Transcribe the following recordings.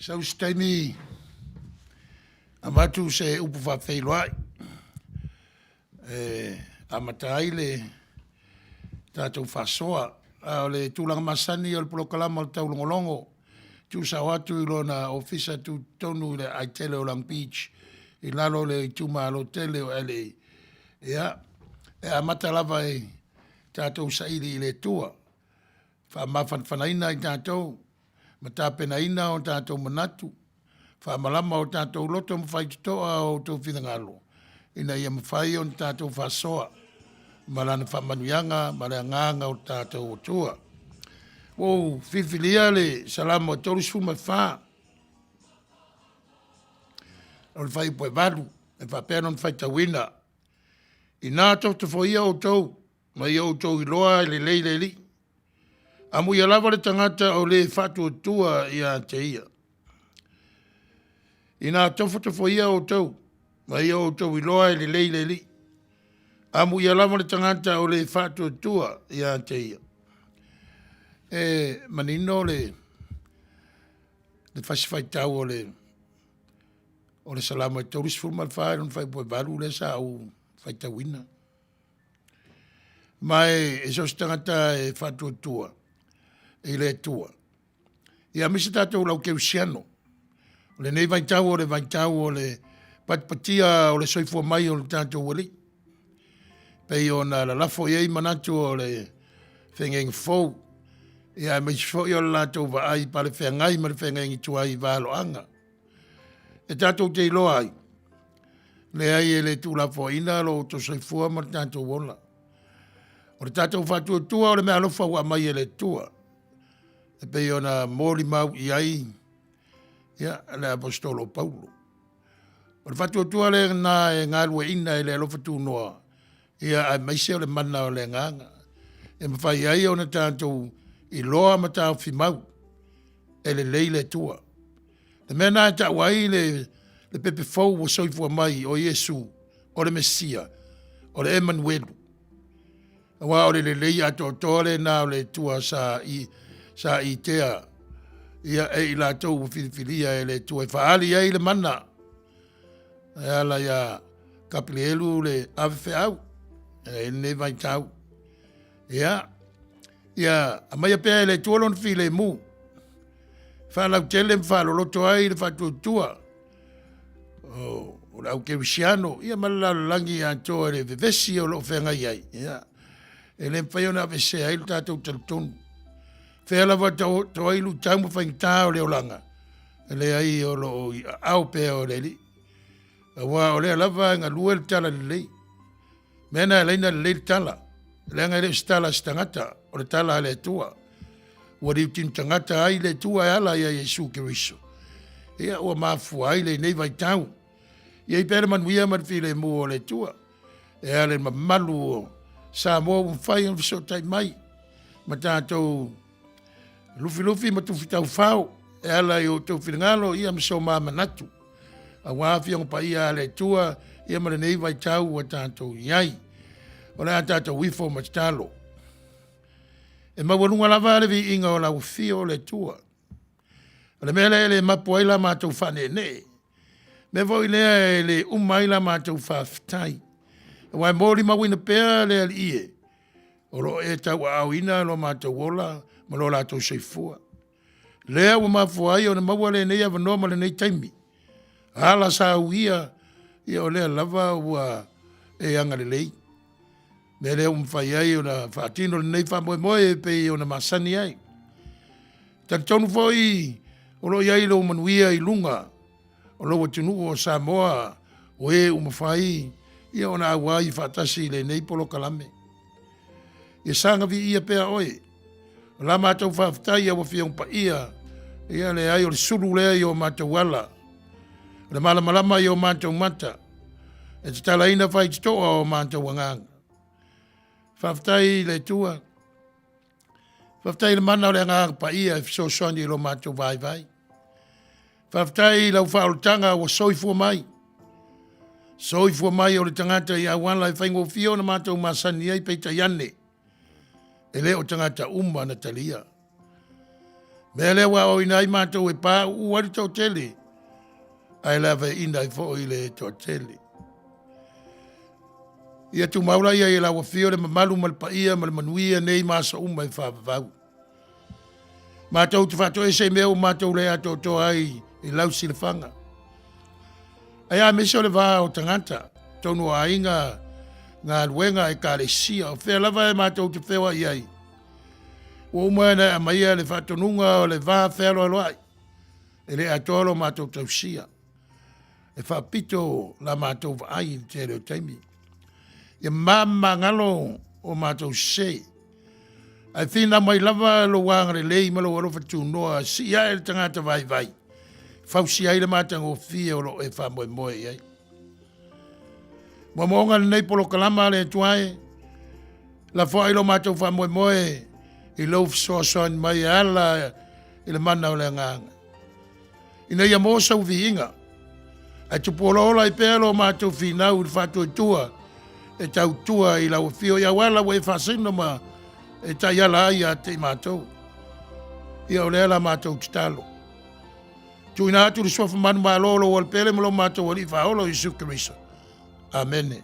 Sau se taimi avatu se upu faafeiloai e amata ai le tatou faasoa. A o le tulaga masani o le polokalama o le taulogologo, tuusao atu i lona ofisa tutotonu i le aai tele o Long Beach i lalo o le itumalo tele o LA. Ia, e amata lava i tatou saili i le Atua, faamafanafanaina i tatou ma tapenaina o tatou manatu, faamalama o tatou loto ma faitotoa o outou finagalo ina ia mafai ona tatou faasoa ma Lana faamanuiaga ma le Agaga o le tatou Atua. Ua ou filifilia le Salamo e 34, o le fuaiupu e 8, e faapea lona faitauina, Ina tofotofoia outou ma ia outou iloa e lelei le Alii. Amuia lava le tagata o le faatuatua ia te ia. Ina tofotofoia outou ma ia outou iloa e lelei le Alii. Amuia lava le tagata o le faatuatua ia te ia. E manino le fasi faitau o le Salamo e 34 i lona fuaiupu e 8 lea sa ou faitauina. Ma e so o se tagata e faatuatua i le Atua. Ia aemaise tatou lau kerisiano. O lenei vaitau o le vaitau o le patipatia o le soifua mai o le tatou Alii. Pei ona lalafo i ai manatu o le feagaiga fou, ia aemaise foi o le latou vaai palefeagai ma le feagaiga tuai i valoaga. E tatou te iloa ai, leai e le tuulafoaiina lo outou soifua ma le tatou ola. O le tatou faatuatua o le meaalofa ua aumai e le Atua, e pei ona molimau i ai ia, le Aposetolo o Paulo. O le faatuatua lena e galueaiina e le alofa tunoa, ia aemaise o le mana o le Agaga, e mafai ai ona tatou iloa ma taofi mau e lelei le Atua. Le mea lena e tau ai le, le pepe fou ua soifua mai o Iesu, o le Mesia, o le Emanuelu. Aua o le lelei atoatoa lena o le Atua sa i, sa itea ia e i latou ua filifilia e le Atua e faaali ai le mana e ala ia Kapilielu le ave feau i lenei vaitau. Ia, ia aumaia pea e le Atua lona filemu, faalautele ma faaloloto ai le faatuatua o le au kerisiano ia ma le lalolagi atoa i le vevesi o lo o feagai ai. Ia, e le mafai ona aveesea ai lo tatou talitonu. Fea lava to ai luitau ma faigata o le olaga, e leai o lo o i aao pea o le Alii. Aua o lea lava e galue le tala lelei. Mea na e laina lelei le tala, leaga e le o se tala a se tagata, o le tala a le Atua. Ua liutinu tagata ai le Atua e ala ia Iesu Keriso. Ia, ua mafua ai lenei vaitau. Ia i pea le manuia ma le filemu o le Atua. E ala i le mamalu o Samoa ua mafai ona fesootai mai ma tatou lufilufi ma tufi taufao e ala i outou finagalo ia ma so ma manatu aua afioga paia a le Atua ia ma lenei vaitau ua tatou i ai. O le a tatou ifo ma tatalo. E maualuga lava le viiga o lau afio o le Atua. O le mea lea e le mapu ai la matou faaneenee. Mea foi lea e le uma ai la matou faafetai. Aua e molimauina pea le Alii e, o lo o e tauaaoina lo matou ola ma lo latou soifua. Lea ua mafua ai ona maua lenei avanoa ma lenei taimi. Ala sa uia, ia o lea lava ua e agalelei. Mea lea ua mafai ai ona faatino lenei faamoemoe e pei ona masani ai. Talitonu foi o lo o i ai lou manuia i luga o lou atunuu o Samoa o e ua mafai ia ona auai faatasi i lenei polokalame. Ia saga viia pea oe. O la matou faafetai i au Afioga Paia, ia leai o le sulu lea i o matou ala, o le malamalama i o matou mata, e tatalaina faitotoa o matou agaga. Faafetai i le Atua. Faafetai i le mana o le Agaga Paia e fesoasoani i lo matou vaivai. Faafetai i lau faaolataga ua soifua mai. Soifua mai o le tagata i auala e faigofie ona matou masani ai peitai ane. E le o tagata uma na talia. Mea lea ua aoaoina ai matou e pauu ai le toatele, ae lavaeina ai foi le toatele. Ia tumau laia i lau afio le mamalu ma le paia ma le manuia nei ma aso uma e faavavau. Matou te faatoese i mea ua matou le atoatoa ai i lau silafaga. Ae a aemaise o le va o tagata, totonu o aiga, galuega, ekalesia, o fea lava e matou te feoai ai, ua uma ona e aumaia le faatonuga o le va fealoaloai, e le atoa lo matou tausia. E faapito la matou vaai i le tele o taimi. Ia mamagalo o matou sese, ae finau mai lava lou agalelei ma lou alofa tunoa, sii ae le tagata vaivai, fausia ai le matagofie o lo o e faamoemoe i ai. Moomooga lenei polokalama a le Atua e, lafoai lo matou faamoemoe i lou fesoasoani mai e ala i le mana o le Agaga. Ina ia maua sau viiga, ae tupu olaola ai pea lo matou finau i le faatuatua e tautua i lau afio i auala ua e faasino ma e taiala ai ia te i matou. Ia o lea la matou tatalo. Tuuina atu le suafa manumalo o lou Alepele ma lo matou Alii Faaola o Iesu Keriso. Amene.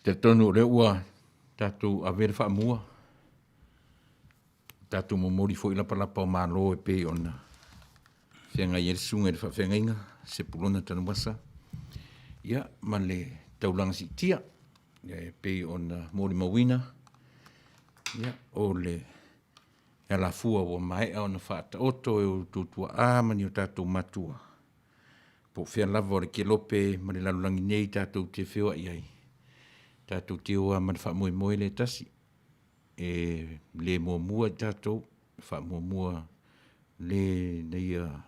Talitonu o lea ua tatou ave le faamua, tatou momoli foi lapalapa o malo e pei ona feagai ai le susuga i le faafeagaiga Sepulona Tanuvasa, ia ma le taulaga siitia e pei ona molimauina, o le alafua ua maea ona faataoto e outou tuaa ma ni o tatou matua, po o fea lava o le kelope ma le lalolagi nei tatou te feoai ai, tatou te o lava ma le faamoemoe lea e tasi, e le muamua i tatou, e faamuamua Le na Ia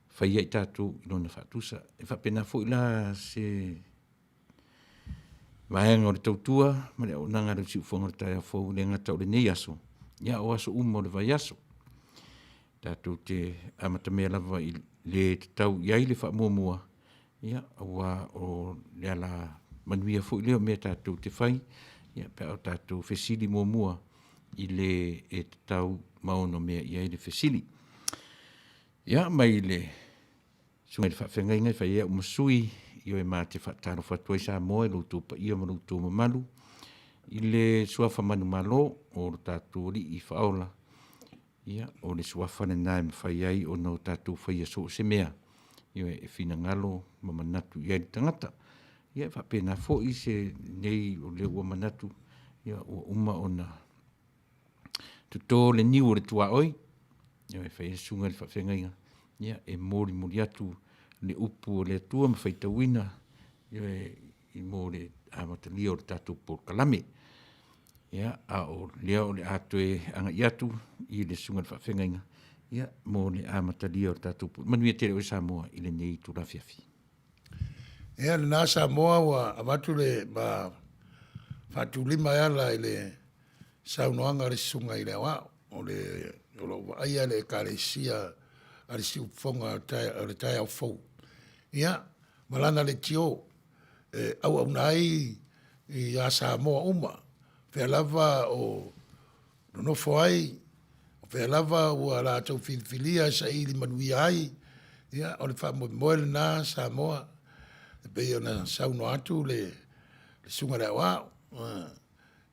faia i tatou i Lona faatusa. E faapena foi la se vaega o le tautua ma le auaunaga a le Siufofoga o le taeao fou, e le gata o lenei aso, a o aso uma o le vaiaso. Tatou te amatamea lava i le e tatau i ai le faamuamua, aua o le alamanuia foi lea o mea tatou te fai pe a tatou fesili muamua i Le e tatau ma onomea i ai le fesili. Ia, mai le susuga i le faafeagaiga e fai ai au ma sui, ioe, ma te faatalofa atu ai Samoa i lo outou paia ma lo outou mamalu i le suafa manumalo o lo tatou Alii Faaola, o le Suafa lena e mafai ai ona tatou faia so o se mea, ioe, e finagalo ma manatu i ai le tagata. Ia e faapena foi se lenei o lea ua manatu ua uma ona toto le niu o le tuaoi e fai ai le susuga i le faafeagaiga e molimoli atu le upu a le Atua ma faitauina, ioe, mo le amatalia o le tatou polokalame. Ia, a o lea o le a toe agai atu i le susuga i le faafeagaiga mo le amatalia o le tatou… Ia manuia tele oe Samoa i lenei itula afiafi. Ia, o lena Samoa ua avatu le faatulima e ala i le saunoaga a le Susuga i le Aoao, o lo o vaaia le Ekalesia a le Siufofoga o le Taeao Fou, ia, ma lana leitio e auauna ai ia Samoa uma, o fea lava o nonofo ai, o fea lava ua latou filifilia e saili manuia ai, ia o le faamoemoe lena Samoa e pei ona saunoa atu le Susuga i le Aoao,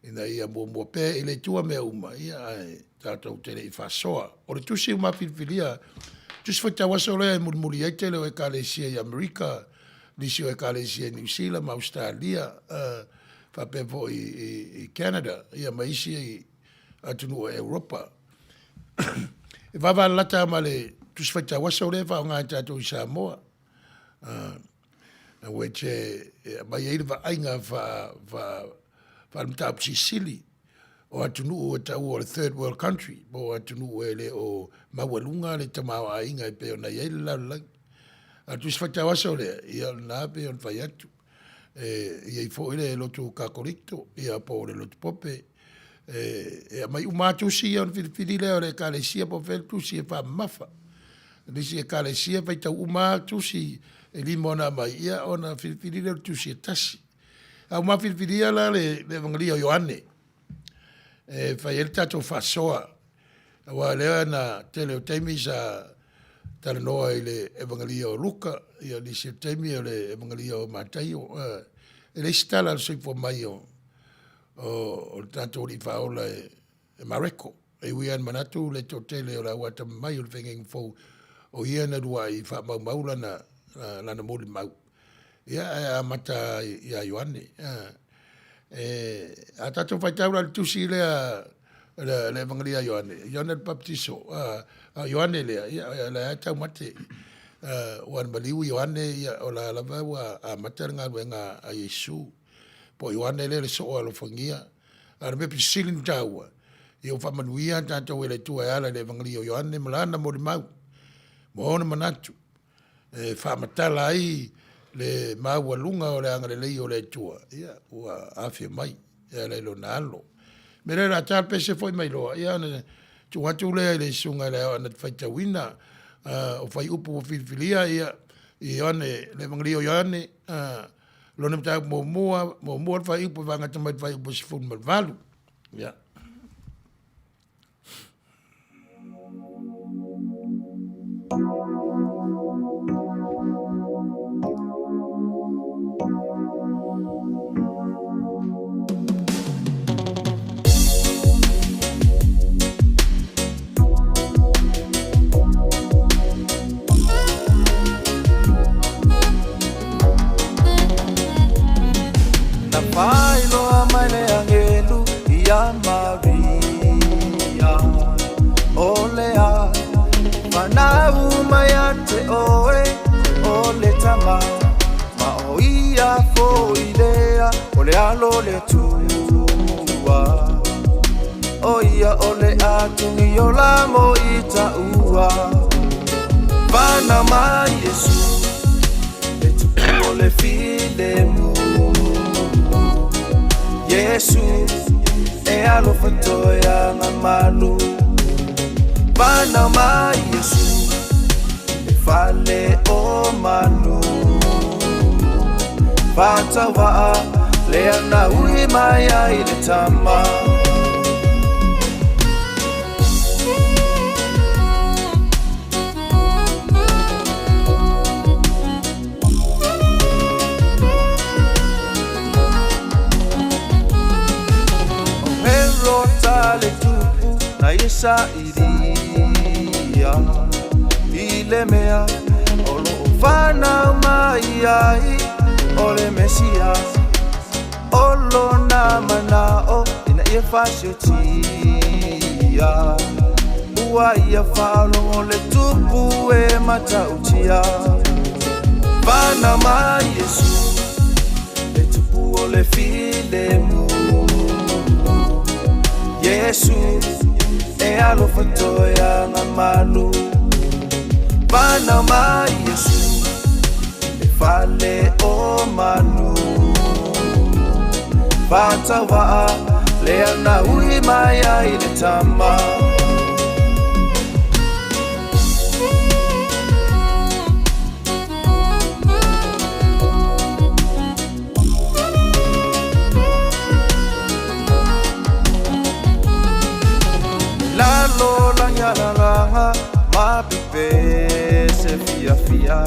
ina ia muamua pea i le Atua mea uma, ae tatou te le i faasoa. O le tusi ua ma filifilia, Tusi Faitau Aso lea e mulimuli ai le tele o Ekalesia i Amerika, nisi o Ekalesia i Niu Sila ma Ausetalia, faapea foi i Canada ma isi atunuu o Europa. E vavalalata ma le Tusi Faitau Aso lea e faaaoga e tatou i Samoa, which e aumai ai le vaaiga faale-mataupu silisili o atunuu e taua o le third world country, po o atunuu e le o maualuga le tamaoaiga e pei ona i ai le lalolagi. A o le Tusi Faitau Aso lea, ia o lena e pei ona fai atu, e i ai foi le lotu Kakolito po o le lotu Pope, e aumai uma lava tusi ia ona filifili lea o le Ekalesia po o fea le tusi e faamamafa. O nisi Ekalesia e faitau uma lava tusi e 5 ona aumai, ia ona filifili lea o le tusi e tasi. A ua ma filifilia la le Evagelia o Ioane e fai ai le tatou faasoa, aua o lea na tele o taimi sa talanoa i le Evagelia o Luka, ia o nisi o taimi o le Evagelia o Mataio. E leai se tala a le soifua mai o le tatou Alii Faaola e Mareko. E ui lava ina manatu le toatele o le au atamamai o le Feagaiga Fou o ia na uluai faamaumau lana molimau, ia ae amata ia Ioane. A tatou faitau la i le tusi lea le Evagelia a Ioane, Ioane le Papatiso, a o Ioane lea, ia o lea lava e taumate. Aua na maliu Ioane, o la e lava ua amata le galuega a Iesu. Po o Ioane lea o le Soo Alofagia. A o le mea pito sili ona taua, ia ua faamanuia tatou e le Atua e ala i le Evagelia o Ioane ma lana molimau ma ona manatu e faamatala ai le maualuga o le agalelei o le Atua, ia ua afio mai e ala i lona Alo. O le mea lea o le a ta le pese foi mai loa, ia ona tuu atu lea i le susuga i le Aoao e na te faitauina o fuaiupu ua filifilia i Ioane, le Evagelia o Ioane, lona mataupu muamua, muamua le fuaiupu e faagata mai i le fuaiupu e 18. Ia. Malo le Atua O ia o le atuni ola mo i taua Vana mai Iesu Le tupu o le filemu Iesu E alofa toe aga malu Vana mai Iesu Le fale o manu Faatauvaa lea na ui mai ai le tama O Herota le tupu na ia sailia I le mea o lo o fanau mai ai o le Mesia O lona manao ina ia fasiotia Ua ia faalogo le tupu e matautia Fanau mai Iesu Le tupu o le filemu Iesu E alofa toe aga malu Fanau mai Iesu Le fale o manu Faatauvaa lea na ui mai ai le tama Lalo lagi alalaga ma pipe se fiafia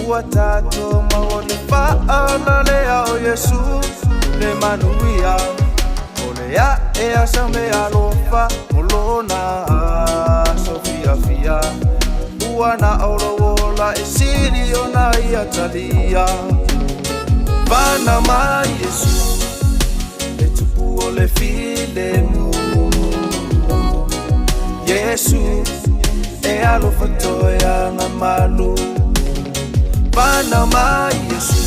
Ua tatou maua le faalalea o Iesu le manuia O le ae a sa me alofa mo lona aso fiafia Ua na o lou ola e sili ona ia talia Vana mai Iesu Le tupu o le filemu Iesu E alofa toe aga malu Vana mai Iesu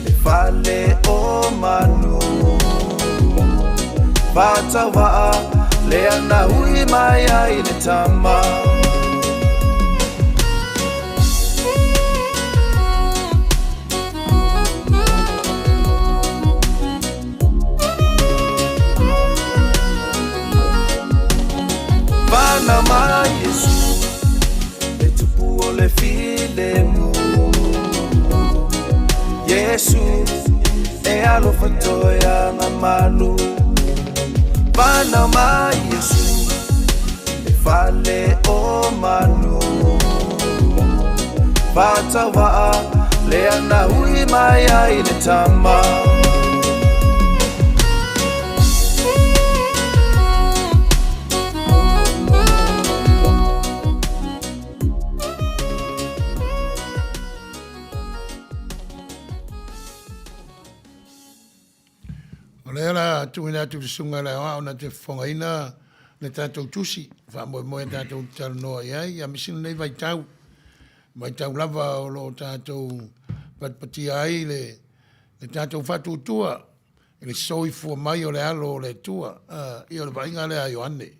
Le fale o manu Faatauvaa lea na ui mai ai le tama Vana mai Iesu Le tupu o le filemu Iesu E alofa toe aga malu Vana mai Iesu Le fale o manu Faatauvaa lea na ui mai ai le tama O lea la tuuina atu i le Susuga i le Aoao na te fofogaina le tatou tusi, faamoemoe tatou te talanoa i ai, aemaise lenei vaitau, vaitau lava o lo o tatou patipatia ai le, le tatou faatuatua i le soifua mai o le alo o le Atua. Ia o le vaaiga lea a Ioane,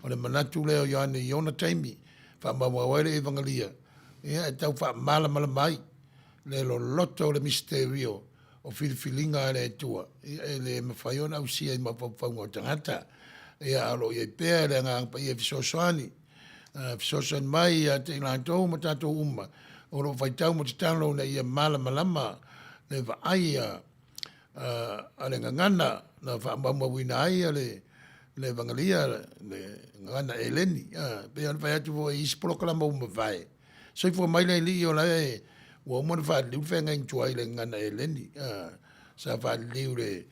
o le manatu lea o Ioane i ona taimi, faamaumau ai le Evagelia, ia e tau faamalamalama ai le loloto o le misiterio o filifiliga a le Atua, ia e le mafai ona ausia i mafaufauga o tagata. Ia a o lo o i ai pea le Agaga Paia e fesoasoani, fesoasoani mai ia te i latou ma tatou uma o lo o faitau ma tatalo ina ia malamalama le vaai a a le gagana na faamaumauina ai le le Evagelia, le gagana Eleni. E pei ona fai atu foi i isi polokalama ua mavae, soifua mai le Alii o la e ua uma ona faaliliu le feagaiga tuai i le gagana Eleni. Sa faaliliu i le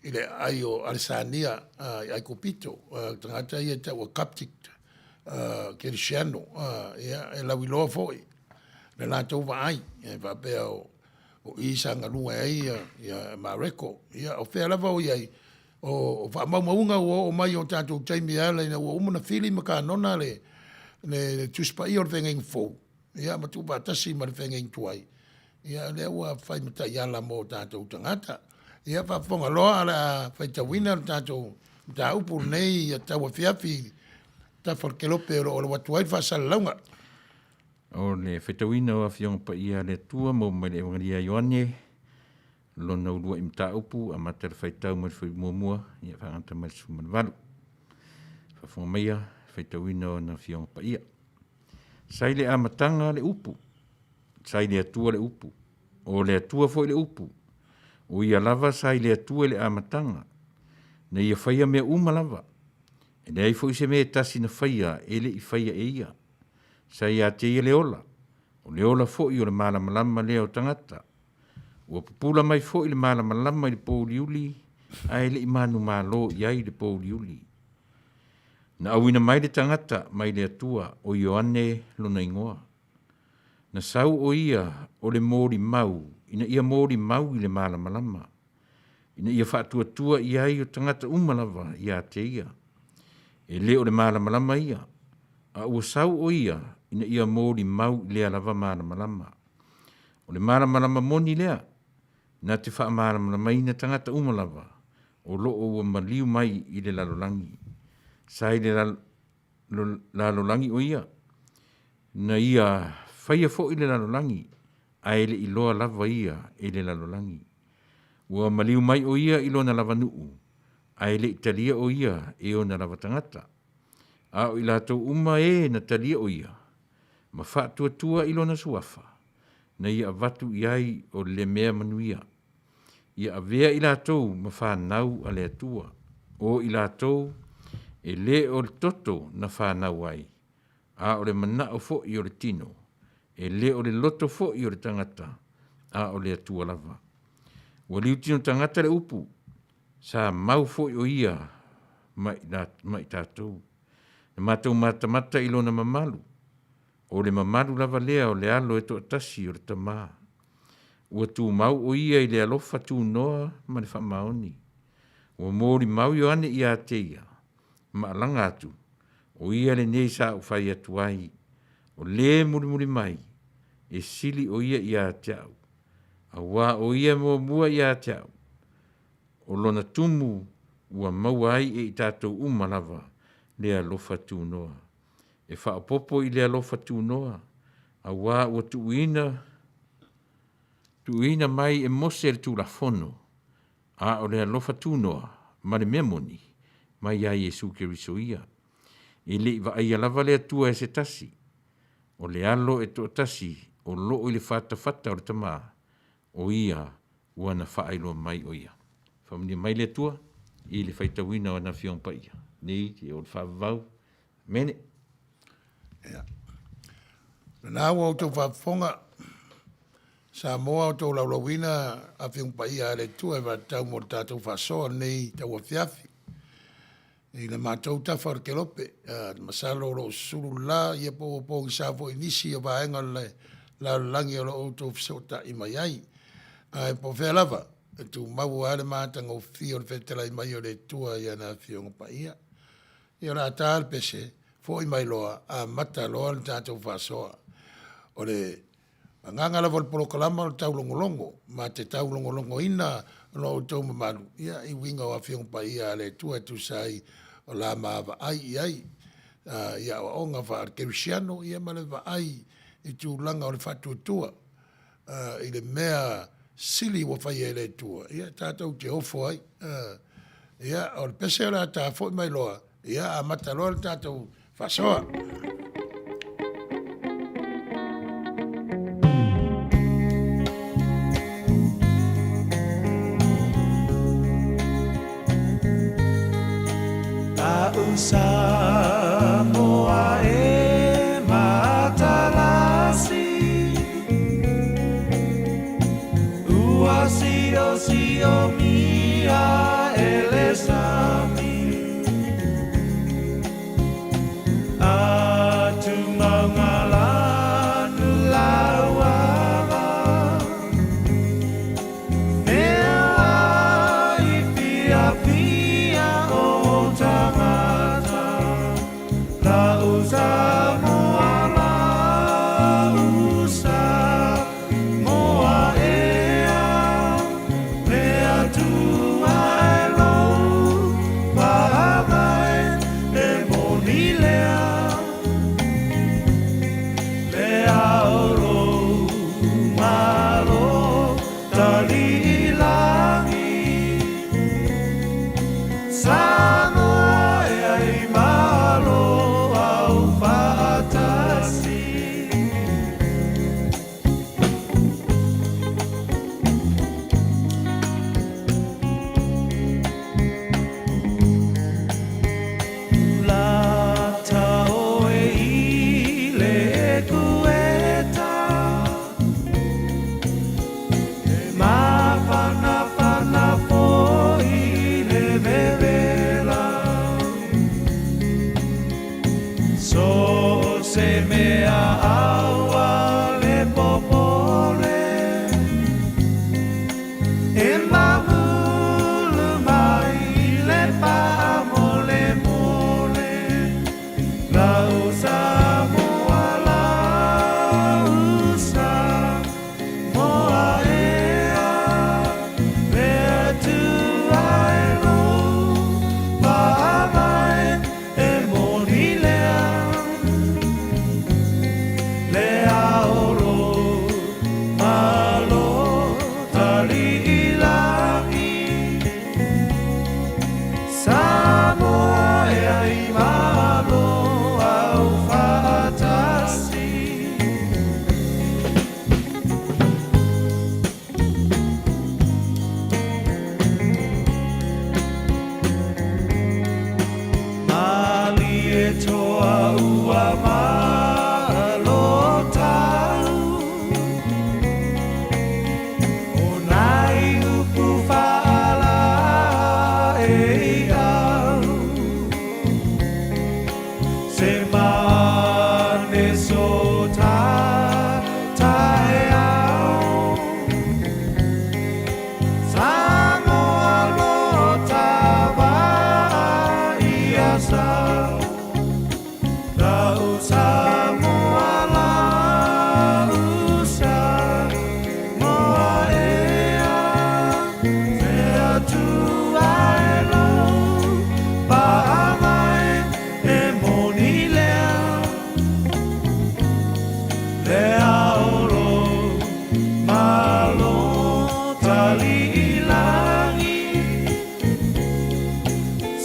i le aai o Alesania i Aikupito, tagata ia e taua Coptic Kerisiano, ia e lauiloa foi le latou vaai, e faapea o i sa galue ai ia Mareko. Ia o fea lava o i ai, o faamaumauga ua oo mai i o tatou taimi e ala ina ua uma ona fili ma kanona le Tusi Paia o le Feagaiga Fou, ia ma tuufaatasi ma le Feagaiga Tuai. Ia, lea ua fai ma taiala mo o tatou tagata. Ia, faafofoga loa o le a faitauina le tatou mataupu lenei ia tauafiafi i tafa o le kelope o lo o alu atu ai le faasalalauga. O le faitauina o Afioga Paia a le Atua maua mai le Euangelia a Ioane, lona uluai mataupu, amata i le faitau mai le fuaiupu muamua, ia faagata mai le 18. Faafofoga maia, faitauina o ana Afioga Paia. Sa i le amataga le Upu, sa i le Atua le Upu, o le Atua foi le Upu. O ia lava sa i le Atua i le amataga. Na ia faia mea uma lava, e leai foi se mea e tasi na faia e le i faia e ia. Sa ia te ia le ola, o le ola foi o le malamalama lea o tagata. Ua pupula mai foi le malamalama i le pouliuli, ae le i manumalo i ai le pouliuli. Na auina mai le tagata mai le Atua, o Ioane lona igoa. Na sau o ia o le molimau ina ia molimau i le malamalama, ina ia faatuatua i ai o tagata uma lava ia te ia. E le o le malamalama ia, a ua sau o ia ina ia molimau i lea lava malamalama. O le malamalama moni lea, na te faamalamalamaina tagata uma lava o lo o ua maliu mai i le lalolagi. Sa i le lalolagi o ia, na ia faia foi le lalolagi, ae le i iloa lava ia e le lalolagi. Ua maliu mai o ia i lona lava nuu, ae le i talia o ia e ona lava tagata. A o i latou uma e na talia o ia, ma faatuatua i lona suafa, na ia avatu i ai o le mea manuia, ia avea i latou ma fanau a le Atua, o i latou e le o le toto na fanau ai, a o le manao foi o le tino, e le o le loto foi o le tagata, a o le Atua lava. Ua liutino tagata le upu, sa mau foi o ia ma i tatou. Na matou matamata i lona mamalu, o le mamalu lava lea o le Alo e toatasi o le Tama. Ua tumau o ia i le alofa tunoa ma le faamaoni. Ua molimau Ioane ia te ia, ma alaga atu, o ia lenei sa ou fai atu ai, o le mulimuli mai, e sili o ia ia te au, auā o ia e muamua ia te au. O lona tumu ua maua ai e i tatou uma lava le alofa tunoa. E faaopoopo i le alofa tunoa, auā ua tuuina mai e Mose le Tulafono, a o le alofa tunoa ma le mea moni, mai ia Iesu Keriso ia. E le i vaaia lava le Atua e se tasi, o le Alo e toatasi o lo o i le fatafata o le Tama, o ia ua na faailoa mai o ia. Faamanuia mai le Atua i le faitauina o ana Afioga Paia nei seia oo i le faavavau. Amene. Ia. Lena ua outou faafofoga Samoa outou laulauina Afioga Paia a le Atua e faatatau mo le tatou faasoa lenei tauafiafi i le matou tafa o le kelope. Masalo o lo o susulu le la, ia po ua pogisa foi i nisi o vaega o le lalolagi o lo o outou fesootai mai ai. Ae po o fea lava, e tumau lava le matagofie o le fetalai mai o le Atua i ana Afioga Paia. Ia o le a ta le pese, foi mai loa, amata loa le tatou faasoa. O le agaga lava o le polokalama o le taulogologo, ma te taulogologoina lo outou mamalu, ia i uiga o Afioga Paia a le Atua e tusa ai o la ma vaai i ai i aoaoga faakerisiano ia ma le vaai i tulaga o le faatuatua i le mea sili ua faia e le Atua, ia tatou te ofo ai. Ia, o le pese o le a ta foi mai loa, ia amata loa le tatou faasoa. A'u Samoa e matalasi Ua siosiomia e le sami. moni lea Le ao lou malo tali i lagi Samoa e ai malo au faatasi. Lata oe i le ekueta E mafanafana foi i le vevela So se mea aua le popole E mahulu mai le paamolemole Lau Samoa, lau Samoa ea Le Atua e lou faavae e moni lea Le ao lou malo tali i lagi Samoa e ai malo au faatasi. Malie toa ua malo tau O nai upu whaala e au Se mane so ta tae au Samoa lo tava ia sau Lau Samoa lau Samoa ea Te Atua e lou paavae e moni lea Le ao lou malo tali i lagi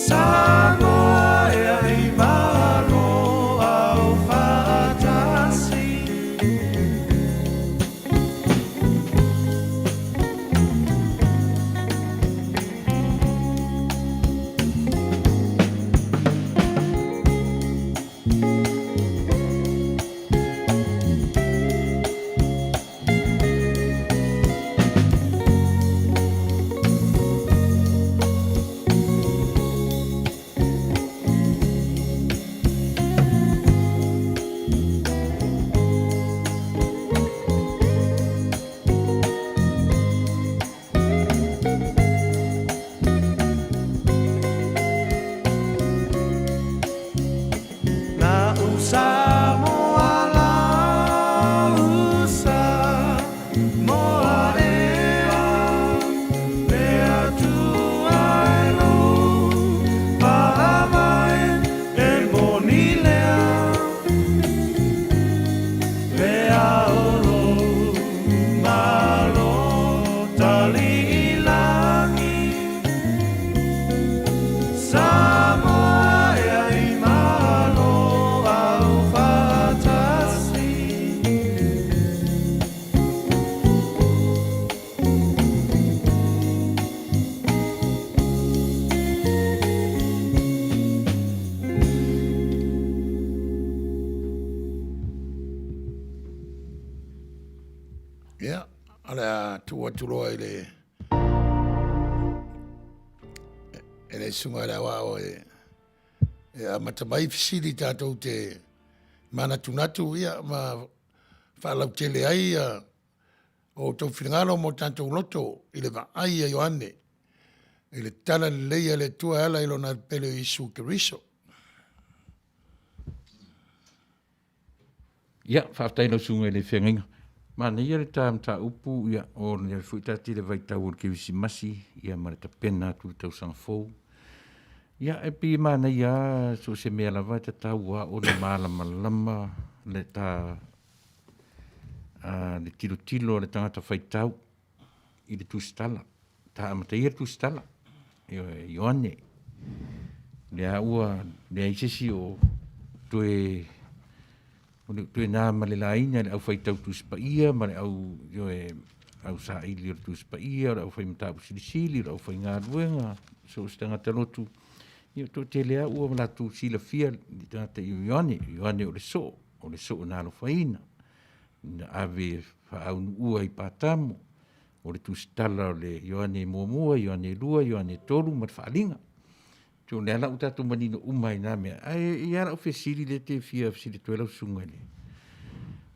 Samoa e ai malo au faatasi. Na Samoa la Samoa ea Le Atua e lou faavae e moni lea Le ao lou malo tali i lagi Samoa e ai malo au faatasi. Ia, o le a tuu atu loa i le e le susuga i le aoao e, e amata mai fesili tatou te manatunatu ia ma faalautele ai ia o outou finagalo mo tatou loto i le vaai a Ioane i le tala lelei a le Atua e ala i lona pele o Iesu Keriso. Ia, faafetai i lau susuga i le feagaiga. Manaia le ta mataupu, ia, o lea foi ta te i le vaitau o le Kerisimasi, ia, ma le tapena atu i le tausaga fou. Ia, e pei e manaia lava so o se mea lava e tatau lava ona malamalama le ta a le tilotilo a le tagata faitau i le tusitala. Ta amataia le tusitala, ioe, Ioane. Lea ua leai se isi o toe O le toe na ma le laina i le aufaitau Tusi Paia ma le au, ioe, au saili o le Tusi Paia, o le aufai mataupu silisili, o le aufaigaluega, so o se tagata lotu, ia o toatele lava ua latou silafia le tagata i Ioane. O Ioane o le soo, o le soo na alofaina, na ave e faaunuua i Patamo, o le tusitala o le Ioane muamua, Ioane 2, Ioane 3 ma le Faaaliga. O lea la ua tatou manino uma ai i na mea, ae i ai lava lau fesili lea e te fia fesili atu ai lau susuga i le,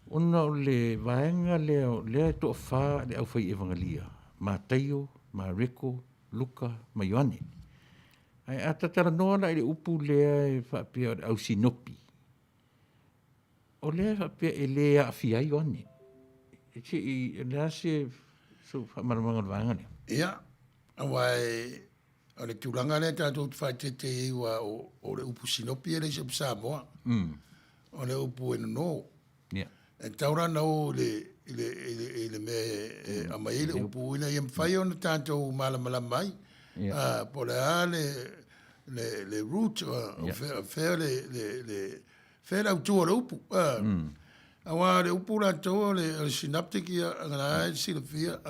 ona o le vaega lea o lea e toafa le aufai evagalia, Mataio, Mareko, Luka ma Ioane. Ae a ta talanoa la i le upu lea e faapea o le au sinopi, o lea e faapea e le aafia ai Ioane. Se i, o le a se faamalamalamaga o le vaega lea? Ia, aua e O le tulaga lea tatou te faaeteete i ai aua o le upu sinopi e le o se upu Samoa. O le upu e nono. E tatau la ona o i le mea e aumai ai le upu ina ia mafai ona tatou malamalama ai po o le a le root, o fea le autu o le upu. Aua o le upu latou o le synoptic ia, o lena e silafia,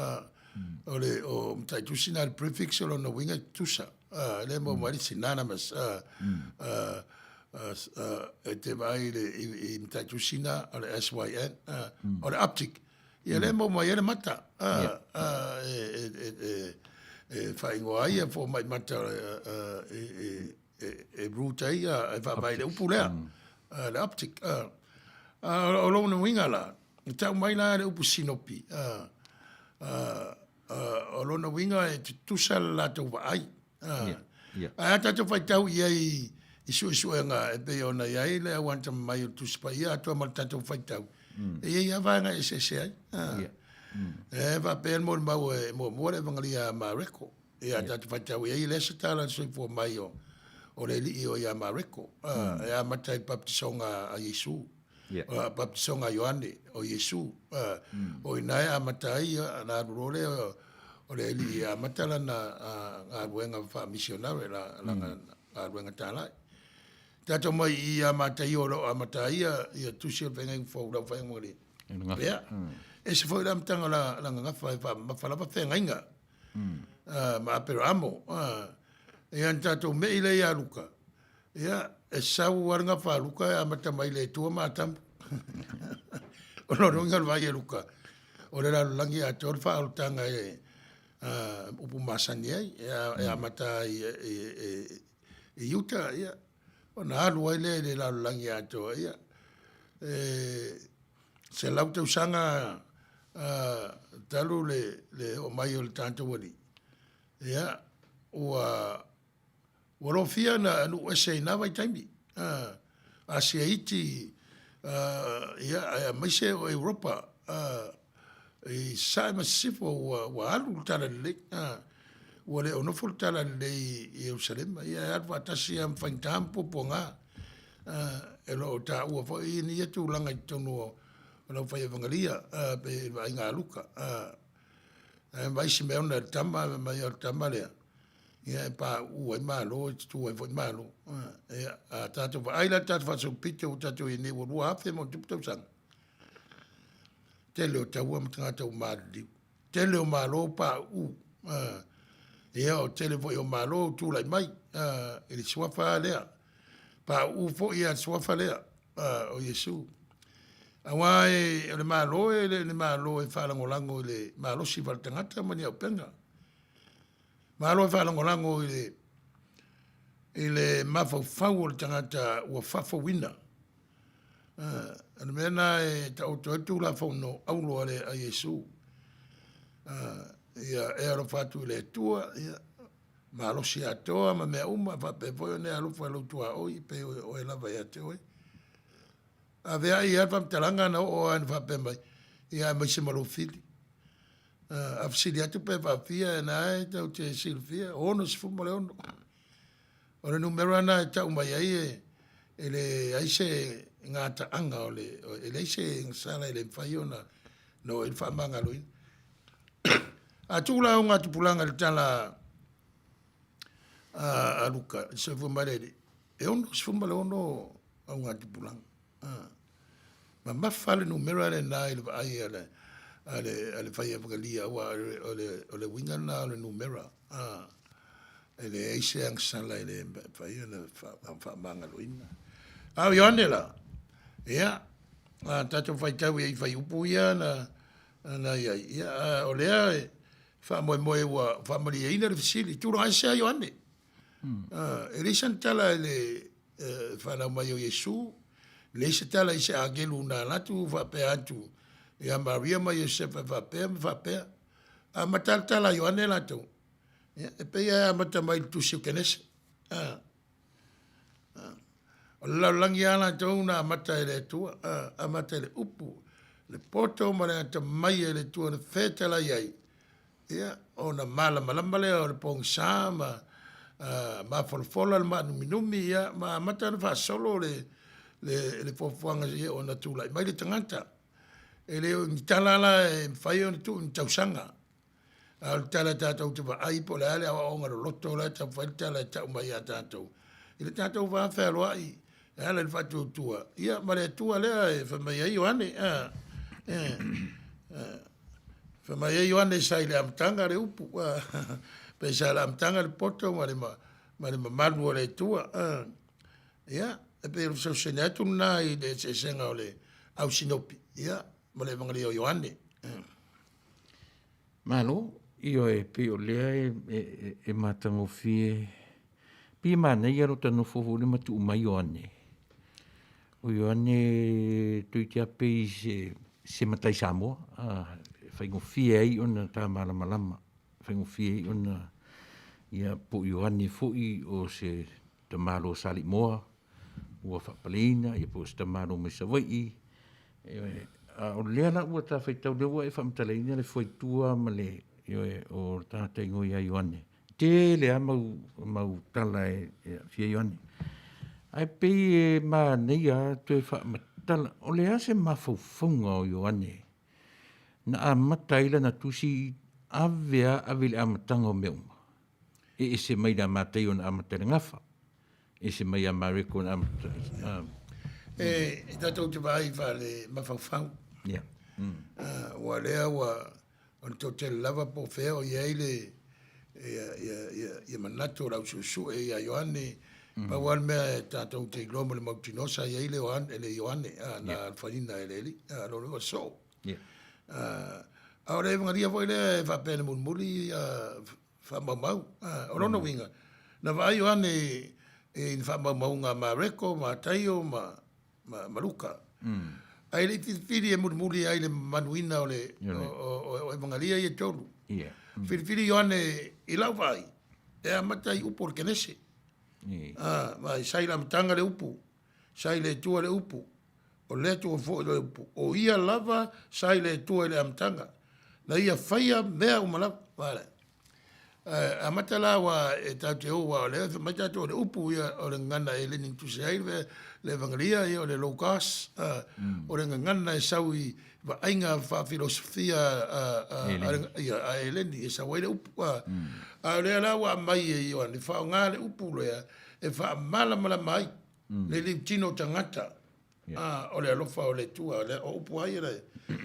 o le o mataitusi na le prefix o lona uiga e tutusa. Lea e maua mai ai le synonymous. E te vaai i le i mataitusi na o le SYN, o le optic. Ia lea e maua mai ai le mata. E faaigoa ai fomai mata e root ai e faavae i le upu lea, le optic. O lona uiga la, e tau mai la le upu sinopi, o lona uiga e tutusa le latou vaai. Ae a tatou faitau i ai i suesuega e pei ona i ai le auatamamai o le Tusi Paia atoa ma le tatou faitau, e i ai lava vaega e eseese ai. E faapea le molimau e muamua le Evagalia a Mareko. Ia tatou faitau i ai lea se tala i le soifua mai o o le alii o ia Mareko, e amata i le baptisoga a Iesu, baptisoga a Ioane o Iesu, o i ina e amata ai ona alu loa lea o le alii e amata lana galuega faamisionare, lana galuega talai. Tatou mai i ia Mataio o lo o amata ai ia tusi o le Feagaiga Fou, lau Feagaiga Malie. Ia, ese foi le amataga o lana gafa e faamamafa lava feagaiga. ma Aperaamo. Ia na tatou mei lea ia Luka, ia e sau lava le gafa a Luka e amata mai le Atua ma Atamu. O lona uiga o le vaai a Luka, o le lalolagi atoa le faaolataga e upu masani ai, e amata ai i uta, ia, ona alu ai lea i le lalolagi atoa, ia, e 100 tausaga talu le oo mai o le tatou Alii, ia, ua ua lofia na nuu ese i na vaitaimi, Asia iti, ia, aemaise o Europa, i Sasae ma Sisifo ua ua alu le talalelei, ua le o nofo le talalelei i Ierusalema, ia e alu faatasi lava ma faigata ma puapuaga. E lo o taua foi ia tulaga i totonu o le aufai evagalia, pei o le vaaiga a Luka. Ae vaai Simeona i le tama, fai mai o le tama lea, ia e pauu ai Malo, e tutu ai foi Malo. Ia, a tatou vaai la i le tatou faasolopito ua tatou i ai nei ua 2000 ma ona tupu tausaga, tele o taua ma tagata ua maliliu, tele o Malo ua pauu, ia o tele foi o Malo ua tulai mai i le suafa lava lea, pauu foi lava i le suafa lea o Iesu. Aua o le Malo e le o ni Malo e faalagolago i le malosi faaletagata ma ni auupega. Malo e faalagolago i le i le mafaufau o le tagata ua faafouina. O le mea lena e taoto ai le Tulafono auro a le a Iesu. Ia e alofa atu i le Atua, ia malosi atoa ma mea uma, faapea foi ona e alofa i lou tuaoi pei o oe lava ia te oe. Aveai lava le faamatalaga na oo lava ina faapea mai, ia aemaise ma lou fili. A fesili atu pe faafia, na e tou te silafia, 66. O le numera lena e tau mai ai e, e leai se gataaga o le, e leai se sala e le mafai ona na oo ai le faamagaloina. A tuu la augatupulaga i le tala a, a Luka, i le soifua mai le Alii, e 66 augatupulaga. A. Mamafa le numera lena i le vaai a le, a le, a le fai Evangelia, aua o le, o le, o le uiga lena o le numera. A. E leai se agasala e le mafai ona faamagaloina. A o Ioane la, ia, a tatou faitau i ai i fuaiupu ia na, na i ai, ia, a o lea e faamoemoe ua faamalieina le fesili, tulaga ese a Ioane. E leai sana tala i le fanau mai o Iesu, leai se tala i se agelu na alu atu faapea atu ia Maria ma Iosefa e faapea ma faapea. Amata le tala a Ioane latou. Ia, e pei e amata mai i le tusi o Kenese. O le lalolagi lava latou na amata e le Atua, amata i le upu, le poto ma le atamai e le Atua na fetalai ai, ia, ona malamalama lea o le pogisa ma mafolafola le maanuminumi, ia, ma amata ona faasolo le, le, le fuafuaga ia ona tulai mai le tagata. E le o ni tala la e mafai ona tuu i ni tausaga. A o le tala tatou te vaai po o le a le aoaoga loloto la e taumafai le tala e tau mai ia tatou i le tatou va fealoai e ala i le faatuatua ia ma le Atua lea e fai mai ai Ioane a e fai mai ai Ioane sa i le amataga le upu a pe sa i le amataga le poto ma le ma le mamalu o le Atua a ia e pei o le fesoasoani atu lena i le eseesega o le au sinopi ia ma le Evangelia o Ioane. Malo, ioe, pei o lea e, e, e matagofie. Pei e manaia lo ta nofo foi le ma tuu mai Ioane. O Ioane toeitiiti lava pei se, se matai Samoa, a, e faigofie ai ona ta malamalama, faigofie ai ona, ia, po o Ioane foi o se tamaloa sa Alii-moa ua faapaleina, ia po o se tamaloa mai Savaii. Ioe, a o lea la ua ta faitau, lea ua e faamatalaina le fuaitua ma le, ioe, o le tagata igoa ia Ioane. Tele lava mau, mau tala e aafia Ioane. Ae pei e manaia lava toe faamatala, o le a se mafaufauga o Ioane na amata ai lana tusi ave lava ave i le amataga o mea uma? E ese mai ia Mataio na amata i le gafa, ese mai ia Mareko na amata E tatou te vaai faale mafaufau. Ia. Ua lea ua o le toatele lava po o fea o i ai le ia, ia, ia, ia manatu o le au suesue ia Ioane. Pau lava le mea e tatou te iloa ma le mautinoa sa i ai le Ioane, le Ioane na alofaina e le Alii, lona uiga soo. A o le Evangelia foi lea e faapea na mulimuli faamaumau. O lona uiga, na vaai Ioane i ni faamaumauga a Mareko, Mataio ma, ma, ma Luka. Ae le i filifili e mulimuli ai le mamaluina o le o, o, o Evangelia ia e tolu. Yeah. Filifili Ioane i lau vaai, e amata i upu o le Kenese. Yeah. Ma sa i le amataga le upu, sa i le Atua le upu, o le Atua foi le upu. O ia lava sa i le Atua i le amataga. Na ia faia mea uma lava. Vale. Amata la ua e tatou te o aua o lea e fai mai tatou o le upu ia o le gagana e leni na tusi ai le Evangelia ia o le Logos, o le gagana e sau i vaaiga faafilosofia a Eleni e sau ai le upu. A o lea la ua aumai e Ioane, faaaoga le upu lea e faamalamalama ai le liutino o tagata o le alofa o le Atua. O upu lava ia,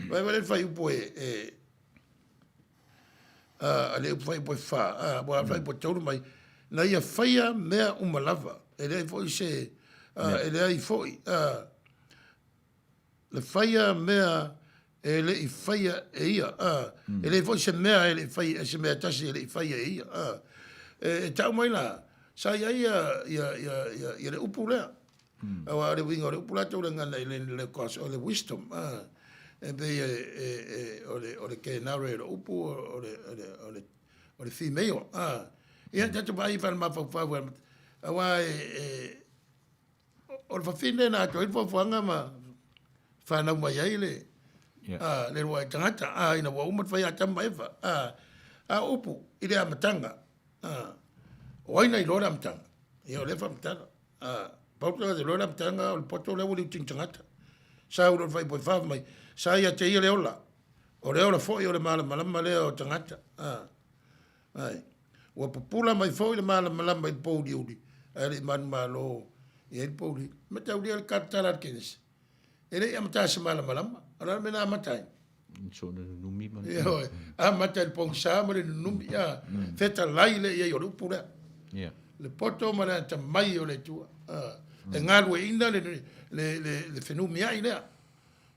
vaai le fuaiupu e a le upu fuaiupu e fa, ua fuaiupu e 3 mai, na ia faia mea uma lava, e leai foi se, e leai foi le faia mea e le i faia e ia, e leai foi se mea e le i faia, se mea tasi e le i faia e ia. E tau mai la, sa i ai ia le upu lea. Aua o le uiga o le upu latou le gagana i le logos, o le wisdom, e pei o le kenare o le upu o le female. Ia tatou vaai i faale-mafaufau, aua o le fafine na atoa ai le fuafuaga ma fanau mai ai le le uluai tagata, ina ua uma ona fai Atamu ma Eva. A o upu i le amataga, o ai na iloa le amataga? Ia, o lea faamatala. Pau le tagata iloa le amataga o le poto lea ua liutini tagata. Sa ulo le faipoi fa mai, sa ia te ia le ola. O le ola foi o le malamalama lea o tagata. Ai. Ua pupula mai foi le malamalama i le pouliuli, ae le i manumalo i ai le pouliuli. Mataulia le tala a le Kenese. E le i amata i se malamalama. O le a le mea na amata ai? Sona nunumi ma. Ioe, amata i le pogisa ma le nunumi. A, fetalai lea i ai o le upu lea. Yeah. Le poto ma le atamai o le Atua. A, e galueaiina le, le, le, le fenumiai lea,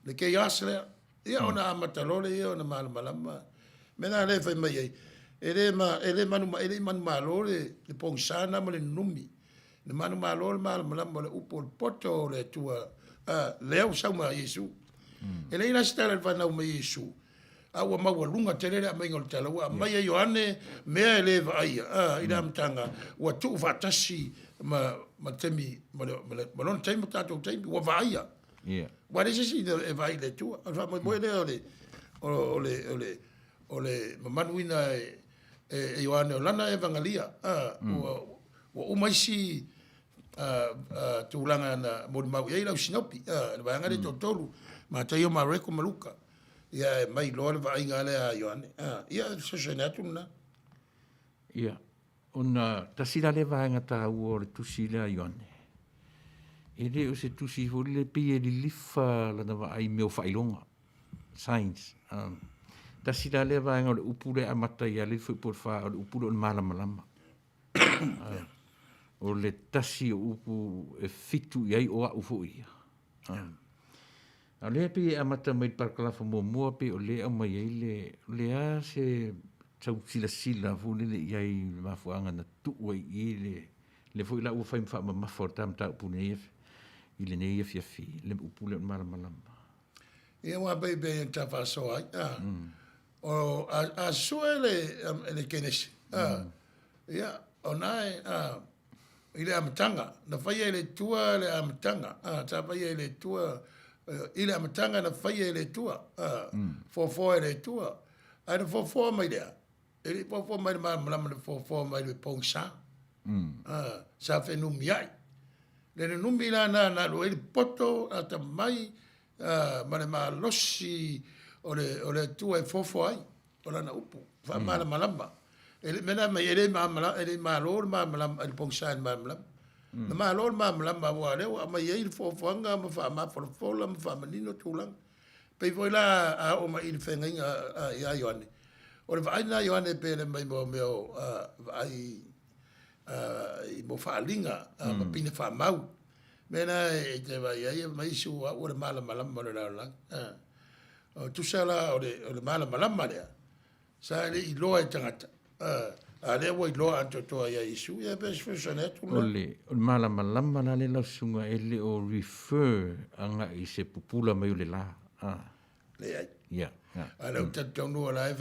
le chaos lea. Ia ona amata loa lea ona malamalama. Mea na lea e fai mai ai, e le ma, e le manu, e le i manumalo le, le pogisa na ma le nunumi. Le manumalo le malamalama o le upu o le poto o le Atua, a, lea ua sau ma Iesu. E leai la se tala i le fanau mai Iesu, a ua maualuga tele le aumaiga o le tala, ua aumai e Ioane mea e le vaaia, a, i le amataga, ua tuu faatasi ma, ma taimi, ma le, ma le, ma lona taimi ma tatou taimi, ua vaaia. Yeah. Ua leai se isi e vaai i le Atua. O le faamoemoe lea o le, o le, o le, o le mamaluina e, e Ioane o lana evagalia, a, ua, ua uma isi tulaga na molimau i ai le au sinopi, le vaega lea e toatolu, Mataio, Mareko ma Luka. Ia e mai loa le vaaiga lea a Ioane. Ia, e fesoasoani atu lena. Ia, ona tasi la lea vaega taua o le tusi lea a Ioane. E le o se tusi foi lele pei e lilifa lana vaai i mea o faailoga, science. Tasi la lea vaega o le upu lea e amata ia le foi po o le fa, o le upu lea o le malamalama. O le tasi o upu e fitu i ai o au foi ia. A o lea pei e amata mai i le parakalafa muamua pei o lea e aumai ai le, o le a se sau silasila foi lele i ai i le mafuaaga na tuu ai i i le, lea foi la ua fai ma faamamafa o le ta mataupu nei i lenei afiafi, le upu lea o le malamalama. Ia aua pei pei ta faasoa ai, a, o, a, a sue le, le Kenese, a, ia, o na e, a, i le amataga, na faia e le Atua le amataga, a, sa faia e le Atua, i le amataga na faia e le Atua, a, foafoa e le Atua. Ae na foafoa mai lea, e le i foafoa mai le malamalama, na foafoa mai le pogisa, a, sa fenumiai. Le nunumi la na na alu ai le poto atamai ma le malosi o le, o le Atua e foafoa ai, o lana upu, faamalamalama. E le mea na mai, e le malamalama, e le malo le malamalama, le pogisa i le malamalama. Na malo le malamalama aua o lea ua aumai ai le foafoaga ma faamafolafola ma faamanino tulaga. Pei foi la a oo mai i le feagaiga ia Ioane, o le vaai lena a Ioane pei e mai mo mea o vaai i mo faaaliga ma pine faamau. Mea na e te vaai ai, mai isi ua au o le malamalama o le lalolagi. O tusa la o le malamalama lea, sa e le i iloa e tagata, a lea ua iloa atoatoa ia Iesu, ia pe se fesoasoani atu lena. O le malamalama la lea lau susuga e le o refer agai i se pupula mai o le la. Leai. Ia. A lea ou te talitonu o la e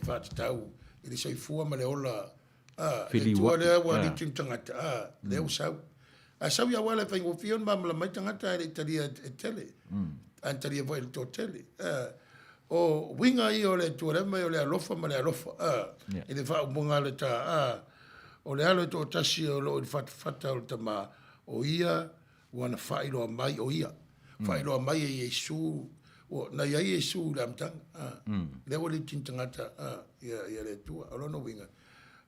faatatau i le soifua ma le ola A, le Atua lea ua liuti le tagata, a, lea ua sau. Ae sau i auala e faigofie ona malamalama ai tagata ae le i talia e tele, ae na talia foi e le toatele. A, o uiga ia o le Atua lea fai mai o le alofa ma le alofa, a, i le faaupuga a le ta, a, o le alo e toatasi o lo o i le fatafata o le Tama, o ia ua na faailoa mai o ia. Faailoa mai e Iesu, ua, na i ai Iesu i le amataga, a, lea ua liuti ni tagata, a, ia, ia le Atua. O lona uiga,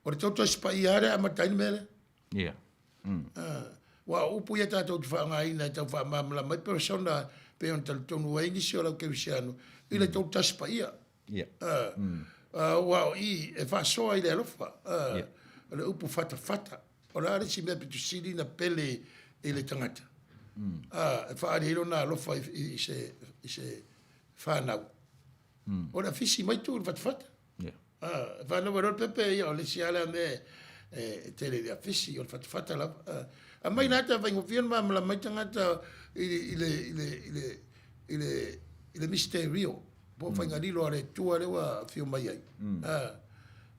o le tautosi paia lava lea e amata ai le mea lea. Ia. Aua o upu ia tatou te faaaogaina e tau faamalamalama ai persona pei ona talitonu ai nisi o lau kerisiano i le tautasi paia. Ia. Aua o i e faasoa i le alofa. O le upu fatafata. O le a le isi mea pito sili na pele i le tagata? E faaali ai lona alofa i se fanau. O le afisi mai tu i le fatafata. E fanau mai loa le pepe, ia o le isi lava lea mea e tele i le afisi, o le fatafata lava. Aumai la ta faigofie ona malamalama ai tagata i le, i le, i le, i le, i le misterio, po o faigalilo a le Atua lea ua afio mai ai.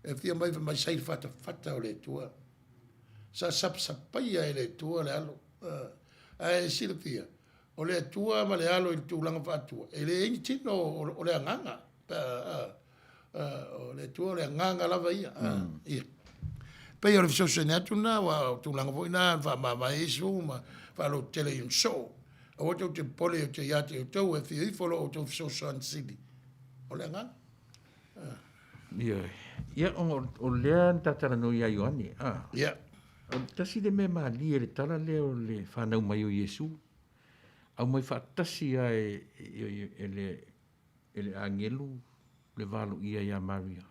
E afio mai fai mai sa i le fatafata o le Atua. Sa sapasapaia e le Atua le alo. Ae silafia, o le Atua ma le alo i le tulaga faatua, e leai ni tino o le agaga. O le Atua o le agaga lava ia. Ia. Pei o le fesoasoani atu lena, aua o tulaga foi na na faamavae ai Iesu ma faalototele i ona soo. Aua tou te popole ou te ia te outou, e afio ifo lo outou fesoasoani sili. O le agaga. Ioe. Ia, ona o lea na ta talanoa ia Ioane, a. Ia. O le tasi le mea malie i le tala lea o le fanau mai o Iesu, aumai faatasi lava e, e, e le, e le agelu le valoia ia Maria,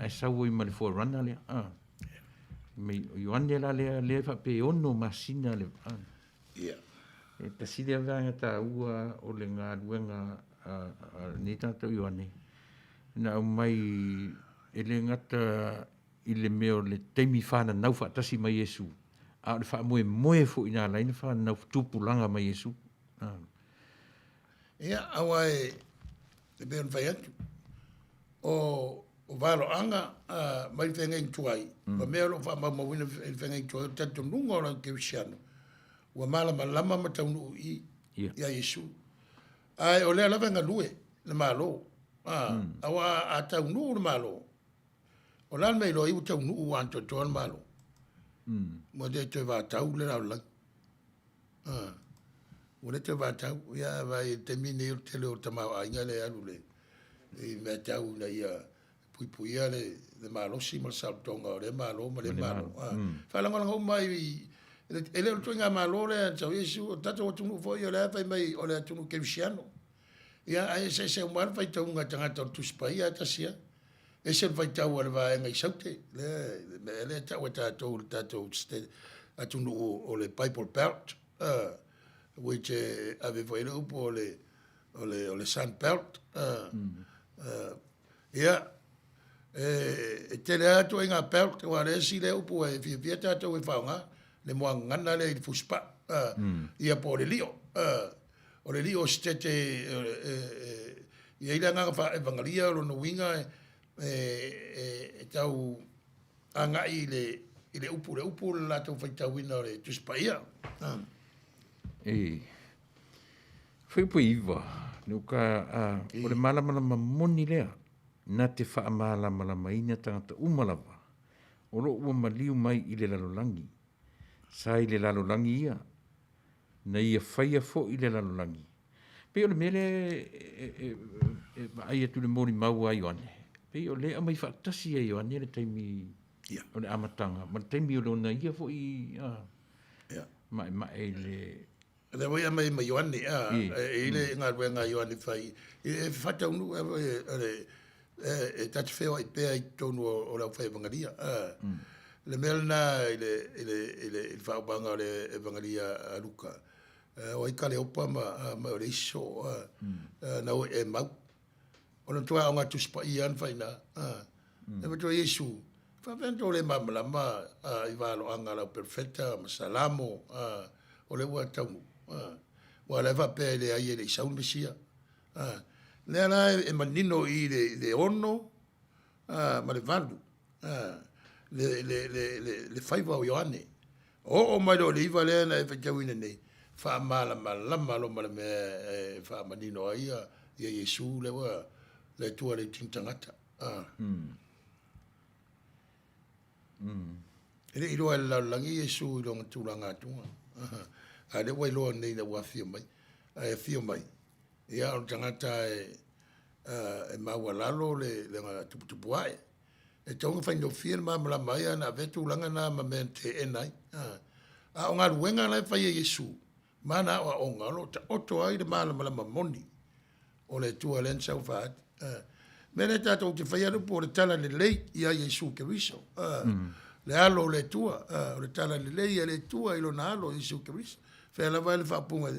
ae sau ai ma le forerunner lea, a. Mai, o Ioane la lea, lea e faapea e ono masina le, a. Ia. E tasi lea vaega taua o le galuega a, a lenei tagata o Ioane, na aumai e le gata i le mea o le taimi fananau faatasi ma Iesu, a o le faamoemoe foi na ala ai ona fananau tupulaga ma Iesu. Ah. Ia, aua e, e pei ona fai atu, o, o valoaga uh, mai le feagaiga tuai, mm. ma mea o lo o faamaumauina i le feagaiga tuai, o le talitonuga o le kerisiano, ua malamalama ma taunuu i yeah. ia Iesu. Ae o lea lava e galue le Malo, a, mm. aua a taunuu le Malo, o le a le mea iloa ai ua taunuu ua atoatoa le Malo? Mm. Ua le toe vatau le lalolagi. A, ua le toe vatau. Ia, vai i le taimi lenei o le tele o tamaoaiga lea e alu le, i mea tau ina ia puipuia le, le malosi ma le saolotoga o lea Malo ma lea Malo. A, mm. Faalagolago uma ai e le o le ituaiga Malo lea na sau ai Iesu, o le tatou atunuu foi o lea fai mai o le atunuu kerisiano. Ia, ae eseese uma lava le faitauga a tagata o le Tusi Paia e tasi lava. Ese le faitau a le vaega i Saute, lea, le mea lea e tau e tatou le tatou atunuu o le Bible Belt, uh, which e ave foi le upu o le, o le, o le Sun Belt. Uh, mm. uh, ia, e, e tele lava ituaiga belt, aua o le isi lea upu e fiafia tatou e faaaoga, le moagana lea i le fusipaa, uh, mm. ia po o le lio. Uh, o le lio o se tete e, e, e, i ai le agaga faa-evagalia, o lona uiga e, e, e, e tau agai i le, i le upu, le upu o le latou faitauina o le Tusi Paia. Uh. E, Fuaiupu e iva, Luka, a, o le malamalama moni lea, na te faamalamalamaina tagata uma lava, o lo o ua maliu mai i le lalolagi. Sa i le lalolagi ia, na ia faia foi le lalolagi. Pei o le mea lea e, e, e vaai atu i le molimau a Ioane, pei o lea e aumai faatasi e Ioane le taimi yeah. o le amataga, ma le taimi o lona ia foi a, yeah. maemae i le Lea foi e aumai ma Ioane, a, e i le galuega a Ioane fai, e faataunuu e, e ta te feoai pea i totonu o le aufai evagalia. A, le mea lena i le, i le, i le, i le faaumaga o le evagalia a Luka, o ai Kaleopa ma, ma o le isi soo, a, na o e mau. O le matua aoga Tusi Paia na fai ina. E matua Iesu, faapea na tou le malamalama i valoaga a lau perofeta ma Salamo, o lea ua taunuu. Aua o la e faapea e leai e le i sau le Mesia. Lea la e manino i i le 6 ma le 8 le faiva o Ioane. Oo mai loa i le 9 lea na e faitauina nei, faamalamalama loa ma le mea e faamanino ai ia Iesu lea ua le Atua le tino tagata. E le i iloa e le lalolagi Iesu i lona tulaga atuga. A lea ua iloa nei ina ua afio mai. Ae afio mai, ia o le tagata e, e maualalo le, le tuputupu ae. E tatau ona faigofie le malamalama ai ana avea tulaga na ma mea na teena ai. A o galuega la e fai e Iesu ma ana aoaoga o lo o taoto ai le malamalama moni o le Atua lea na sau faaali. Mea lea tatou te faia le upu o le tala lelei ia Iesu Keriso. Le alo o le Atua, o le tala lelei a le Atua i lona alo Iesu Keriso. Fea lava le faaupuga.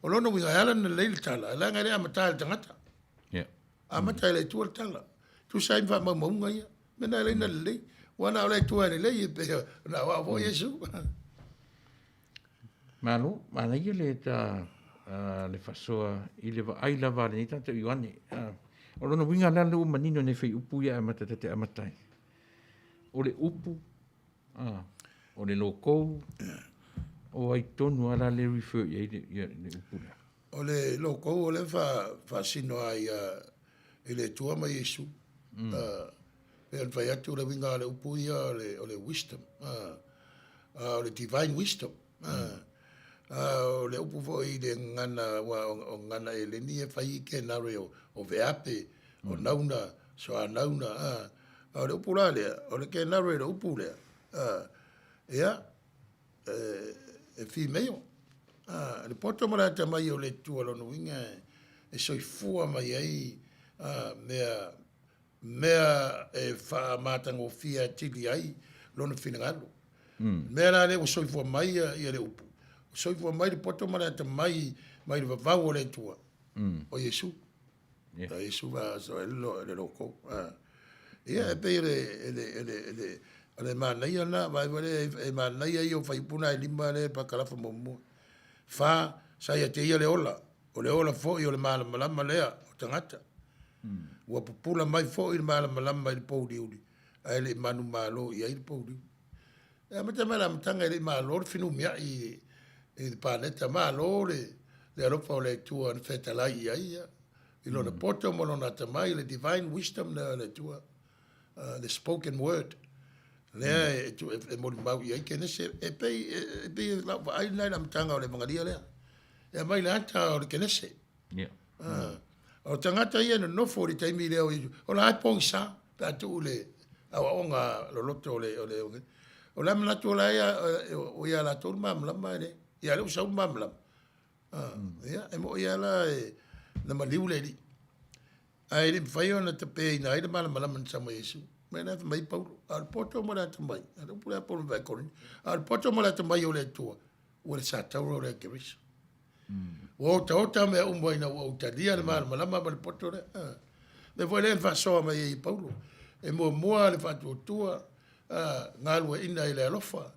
O lona uiga e ala ona lelei le tala, leaga e le amata e le tagata. Yeah. Amata e le Atua le tala. Tusa ai ma faamaumauga ia. Mea na e leina lelei. Ua na o le Atua e lelei e pei na o au foi Iesu. Malo, manaia le ta le faasoa i le vaai lava a lenei tagata o Ioane. O lona uiga la lea ua manino nei fuaiupu ia e amata ta te amata ai. O le upu, o le lokou, o ai tonu lava la lea e refer i ai le upu lea? O le lokou o lea e faasino ai i le Atua ma Iesu. Pei ona fai atu le uiga o le upu ia o le, o le wisdom, o le divine wisdom. O le upu foi i le gagana, aua o gagana Eleni e fai i kenare o veape, o nauna, soanauna, a o le upu la lea, o le kenare o le upu lea, ia, e female. Le poto ma le atamai o le Atua lona uiga e soifua mai ai mea mea e faamatagofie atili ai lona finagalo. Mm. Mea la lea ua soifua mai ia, ia le upu. Ua soifua mai le poto ma le atamai mai le vavau o le Atua. Mm. O Iesu. Yeah. O Iesu va so e lo le loko. Ah. Ia e pei le le le le o le manaia na vai vale e manaia ia o faipuna e lima le pakalafa muamua. Fa sa ia te ia le ola. O le ola foi o le malamalama lea o tagata. Ua pupula mai foi le malamalama i le pouliuli, ae le i manumalo i ai le pouliuli. E amata mai le amataga e le i malo le fenumiai i le paneta, malo le, le alofa o le Atua na fetalai i ai ia, i lona poto ma lona atamai, le divine wisdom lea o le Atua, the spoken word, lea e, e, e molimau i ai Kenese, e pei, e, e pei e lau vaai lena i le amataga o le Evangelia lea. E aumai le ata o le Kenese. Yeah. O tagata ia e nonofo i le taimi lea o Iesu, o la e pogisa pe a tuu le aoaoga loloto o le o le o la manatu o la ia o ia latou le malamalama e le ia lea ua sau le malamalama. Ia e mo'i lava la e na maliu le alii. Ae le mafai ona tapeina ai le malamalama na sau mai Iesu. Mai la fai mai Paulo, a o le poto ma le atamai, a le upu lea a Paulo mai Korini, a o le poto ma le atamai o le Atua, ua le sataura o le Keriso. Ua otaota mea uma ina ua ou talia le malamalama ma le poto lea. Mea foi lea na faasoa mai ai e Paulo, e muamua le faatuatua, galueaiina i le alofa,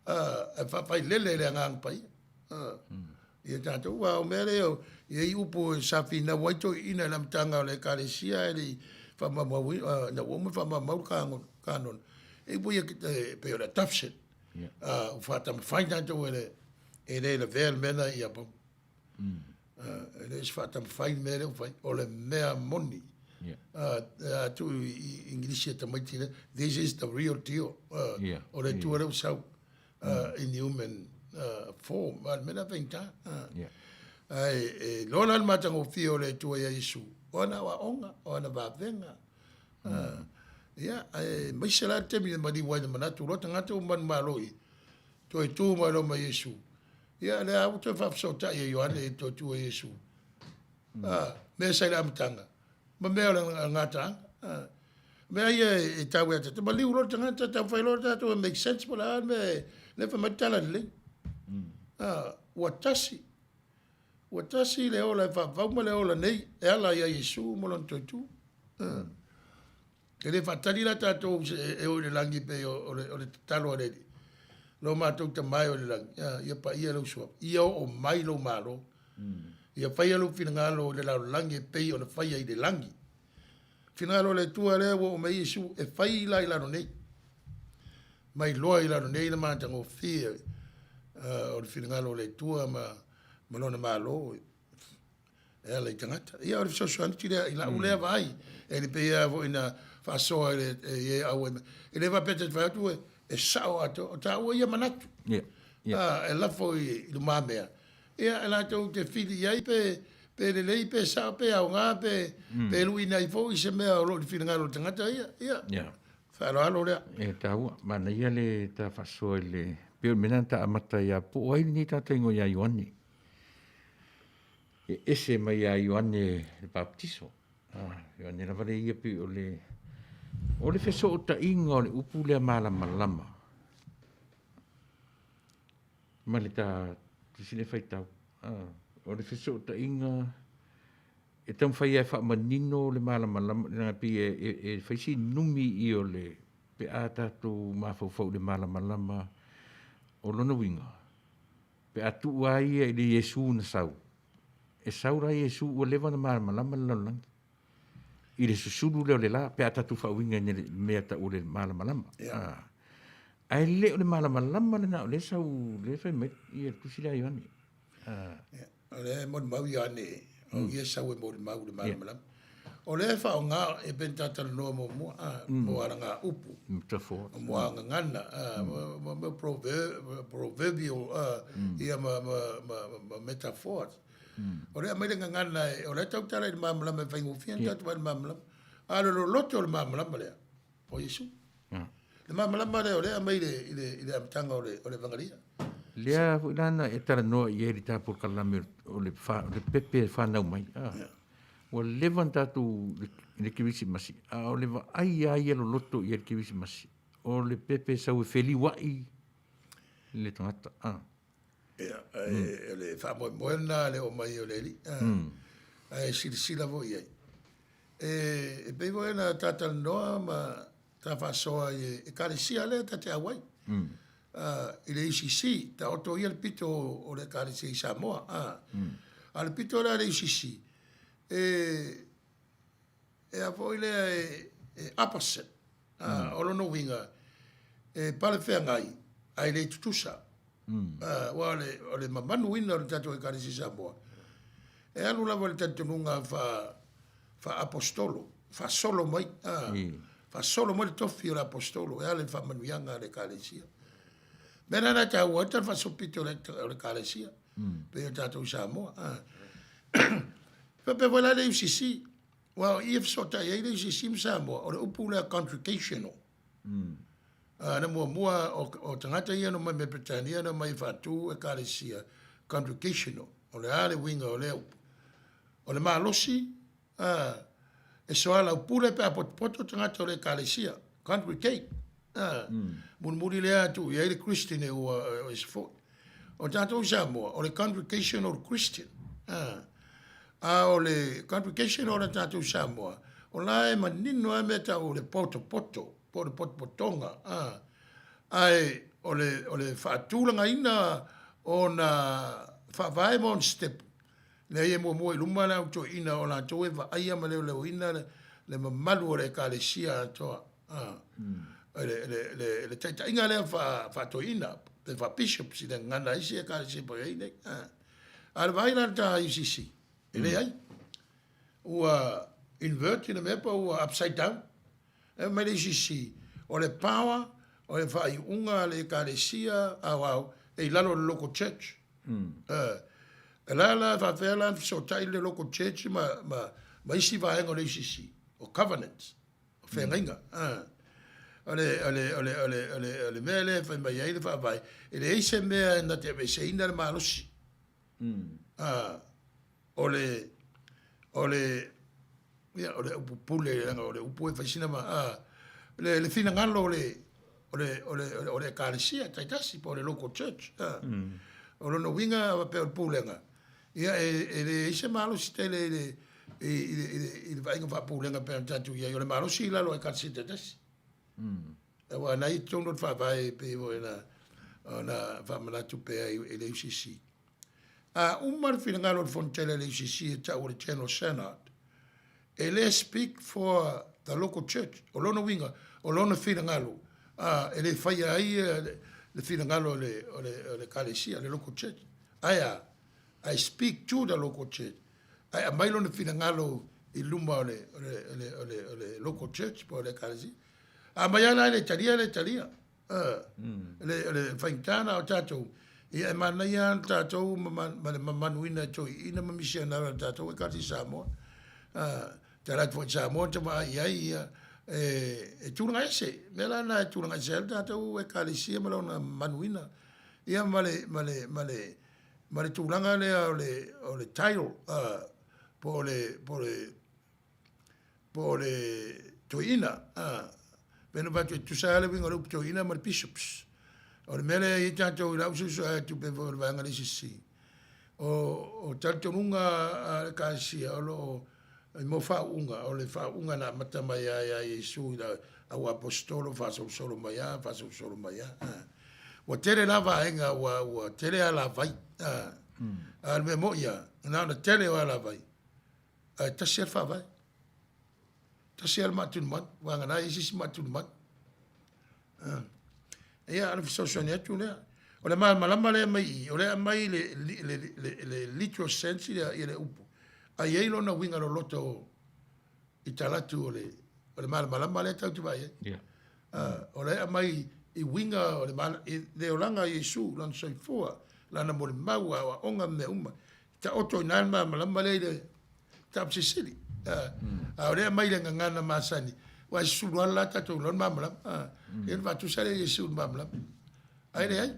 ae faafailele i le Agaga Paia. Ia tatou, aua o mea lea, e i ai upu e sa finau ai toeaiina i le amataga o le Ekalesia ae le i faamaumauina, ina ua uma ona faamaumau le kanona, e upu ia e pei o le adoption. Ua faatamafai tatou e le e le lavea le mea lena i Iapani. E le o se faatamafai le mea lea ua fai, o le mea moni. A tuu i Igilisi e tamaiti lea, this is the real deal. O le Atua lea ua sau in human form. A o le mea lea faigata. Ae e iloa la le matagofie o le Atua ia Iesu, o ana aoaoga, o ana vavega. Ia, aemaise la le taimi e maliu ai le manatu loa tagata ua manumalo i toe tu mai loa ma Iesu. Ia, lea ua toe faafesootai e Ioane i le toe tu o Iesu. Mea sa i le amataga, ma mea o le gataaga. Mea ia e tau ia te maliu loa le tagata, taumafai loa tatou e make sense po o le a le mea, lea fai mai le tala lelei. Ua tasi. Ua tasi le ola e faavavau ma le ola nei e ala ia Iesu ma lona toe tu. E le faatali la tatou e o i le lagi pei o le, o le tatalo a le Alii. Lo matou Tama e o i le lagi, ia paia lou suafa, ia oo mai lou malo. Ia faia lou finagalo i le lalolagi e pei ona faia i le lagi. Finagalo o le Atua lea ua oo mai Iesu e fai la i lalo nei. Mai loa i lalo nei le matagofie o le finagalo o le Atua ma, ma lona malo e ala i tagata. Ia o le fesoasoani atu lea i lau lea vaai. E le pei lava foi na faasoa i le i e auai mai. E le faapea ta te fai atu e sao atoa, o taua ia manatu. Yeah. Yeah. E lafo i lumamea. Ia, e latou te fili i ai pe, pe lelei, pe sao, pe aoga, pe, mm. pe luina ai foi se mea o lo o i le finagalo o le tagata ia. Ia, yeah. Faaaloalo lea. E taua, manaia le ta faasoa i le, pei o le mea lena na ta amata ia po o ai lenei tagata ingoa ia Ioane. E ese mai ia Ioane le Papatiso. Ah, Ioane lava le ia pei o le, o le fesootaiga o le upu lea malamalama. Ma le ta tusi le faitau. Ah, o le fesootaiga e taumafai ai e faamanino le malamalama, leaga pei e, e, e fai si numi i o le pe a tatou mafaufau i le malamalama o lona uiga, pe a tuu lava ia i le Iesu na sau, e sau la Iesu ua leva ona malamalama le lalolagi i le susulu lea o le la, pe a tatou faauiga i le mea tau o le malamalama. Yeah. Ah. Ae le o le malamalama lena o lea sau, lea fai mai ia le tusi lea a Ioane. Ah. Yeah. O lea e molimau Ioane, o ia sau e molimau i le malamalama. O lea e faaaoga e pei ona ta talanoa muamua, a, mo alagaupu, Metaphor. mo agagana, a, mo mea proverbial, a, ia ma, ma, ma, ma metaphors. O lea e aumai le gagana e, o lea e tautala i le malamalama e faigofie ona tatou vaai i le malamalama. A o le loloto o le malamalama lea, o Iesu. Le malamalama lea o lea e aumai i le, i le amataga o le, o le Evangeli. Lea foi la na e talanoa i ai le ta polokalame o le, fa, le pepe e whanau mai. Ah. Yeah. Ua leva na tatou le Kerisimasi, a o le vaai lava ia loloto i ai le Kerisimasi, o le pepe e sau e feliuai le tagata. Ah. Ia, e le faamoemoe lena le oo mai o le alii, ae silasila foi i ai. E pei foi ona ta talanoa ma ta faasoa i Ekalesia lea ta te auai, i le UCC, taoto ia le pito o le Ekalesia i Samoa. A o le pito lea a le UCC, e a foi lea e opposite. O lona uiga, e palefeagai ae le tutusa. Aua o le mamanuina o le tatou Ekalesia Samoa, e alu lava i le talitonuga faa-aposetolo, faasolo mai, faasolo mai le tofi o le aposetolo e ala i le faamanuiaga a le Ekalesia. O le mea lena e taua ai le tala faasolopito o le Ekalesia, pei o tatou i Samoa. Faapea foi la le UCC, Aua o i e fesootai ai le UCC ma Samoa, o le upu lea congregational. Na muamua o tagata ia na omai mai Peretania na omai e faatu Ekalesia congregational. O le a le uiga o lea upu? O le malosi e soalaupule pe a potopoto tagata o le Ekalesia, congregate. Mulimuli lea tuu i ai le Christian e ua ese foi. O tatou i Samoa, o le congregational Christian. A o le congregation o le tatou i Samoa, o la e manino lava mea tau o le potopoto, po o le potopotoga. Ae o le, o le faatulagaina ona faavae ma ona sitepu, leai e muamua i luma le au toeaina o latou e vaaia ma leoleoina le mamalu o le Ekalesia atoa. Le taitaiga lea faa-toeaina pe faa-bishops i le gagana a isi Ekalesia po o i ai nei. A o le vaai la i le ta UCC, e leai. Ua invert le mea po ua upside down. E mai le UCC, o le power, o le faaiuga a le Ekalesia aoao e i lalo o le local church. E la la faapefea la ona fesootai le local church ma isi vaega o le UCC, o covenants. O feagaiga. O le, o le, o le, o le, o le, o le mea lea e fai mai ai le Faavae, e leai se mea e na te aveeseina le malosi. O le, o le, ia, o le upu pule, leaga o le upu e fai sina ma, le, le finagalo o le, o le, o le, o le Ekalesia taitasi po o le local church. O lona uiga faapea o le pulega, Ia, e leai se malosi tele i le, i, i, i, i le vaaiga faapulega pei ona tatou i ai. O le malosi i lalo o Ekalesia taitasi. Aua na i totonu o le faavae e pei foi ona, ona faamanatu pea i, i le UCC. A uma le finagalo o le Fono Tele a le UCC e tau o le General Synod, e le speak for the local church. O lona uiga, o lona finagalo, a, e le faia ai le finagalo o le, o le, o le Ekalesia, le local church. Ae a? I speak to the local church. Ae aumai lona finagalo i luma o le, o le, o le, o le, o le local church po o le ekalesia. A aumai lava la e le talia, e le talia. Le, le faigata na o tatou, ia e manaia lava tatou ma, ma le mamanuina e toeaiina ma misionare o le tatou ekalesia Samoa. Te ala atu foi i Samoa ta vaai i ai, ia, e tulaga ese. Mea la na e tulaga ese ai le tatou ekalesia ma lona mamanuina. Ia ma le, ma le, ma le, ma le tulaga lea o le, o le title, po o le, po o le, po o le toeaina, pei ona fai atu, e tutusa lava le uiga o le upu toeaina ma le bishops. O le mea lea e i ai tatou i lau suesuega atu pei foi o le vaega a le ACC, o, o talitonuga a le Ekalesia o lo o mo faauuga, o le faauuga na amata mai lava ia Iesu i le au aposetolo faasolosolo mai lava, faasolosolo mai lava. Ua tele la vaega, ua, ua tele alavai. A o le mea moni lava, na ona tele o alavai, ae tasi lava le faavae. Tasi lava le maatulimanu, vagana ai se isi maatulimanu. Ia, o le fesoasoani atu lea. O le malamalama lea mai i, o lea aumai le, le, le, le literal sense ia, ia le upu, ae i ai lona uiga loloto. i talatu o le, o le malamalama lea tatou te vaai ai. Yeah. O la e aumai i uiga o le, i le olaga o Iesu, lona soifua, lana molimau, aoaoga ma mea uma. Taoto i ina le malamalama lea i le mataupu silisili. A o lea e aumai i le gagana masani, aua e susulu lava la tatou iloa le malamalama. Ia ona faatusa lea o Iesu i le malamalama. Ae leai,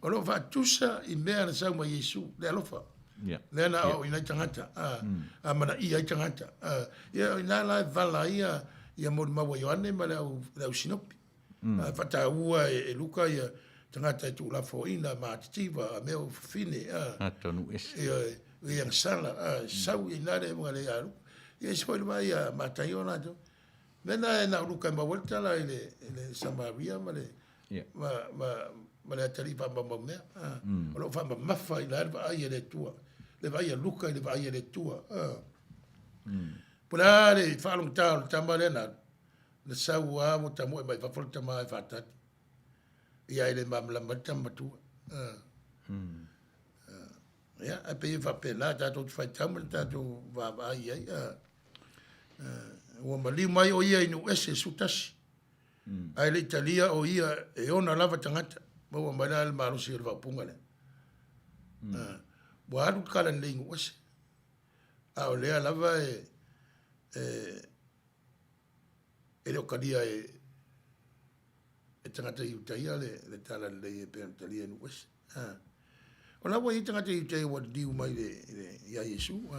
o lo o faatusa i mea na sau mai Iesu, le alofa. Yeah. Lea na aoaoina ai tagata, amanaia ai tagata. Ia, o i ina la e vala ai ia, ia molimau a Ioane ma le au, le au sinopi. Mm. Faataua e, e Luka ia tagata e tuulafoaina, matitiva, a mea o fafine, Atonu ese. Ia, ia gasala, sau i ina le le ia Luka. Ia ese foi le vaai ia Mataio latou. Mea na e na o Luka e maua ai le tala i le, i le Samaria ma le, Yeah. ma, ma, ma le atalii faamaumau mea. O lo o faamamafa i la le vaai a le Atua. Le vaai a Luka i le vaai a le Atua. Po o le a le faalogotā o le tama lea na alu, na sau lava ua tamoe mai fafo le tama e faatali. Ia e le malamalama ai le tama matua. Ia, ae pei e faapena tatou te faitau ma le tatou vaavaai i ai. Ua maliu mai o ia i nuu ese 11. Ae le i talia o ia e ona lava tagata. Maua mai la le malosi o le faaupuga lea. Ua alu le kala lelei i nuu ese. A o lea lava e, e, e le o talia e, e tagata Iutaia le, le tala lelei e pei ona talia e nuu ese. O la ua i ai tagata Iutaia ua liliu mai le, le, ia Iesu.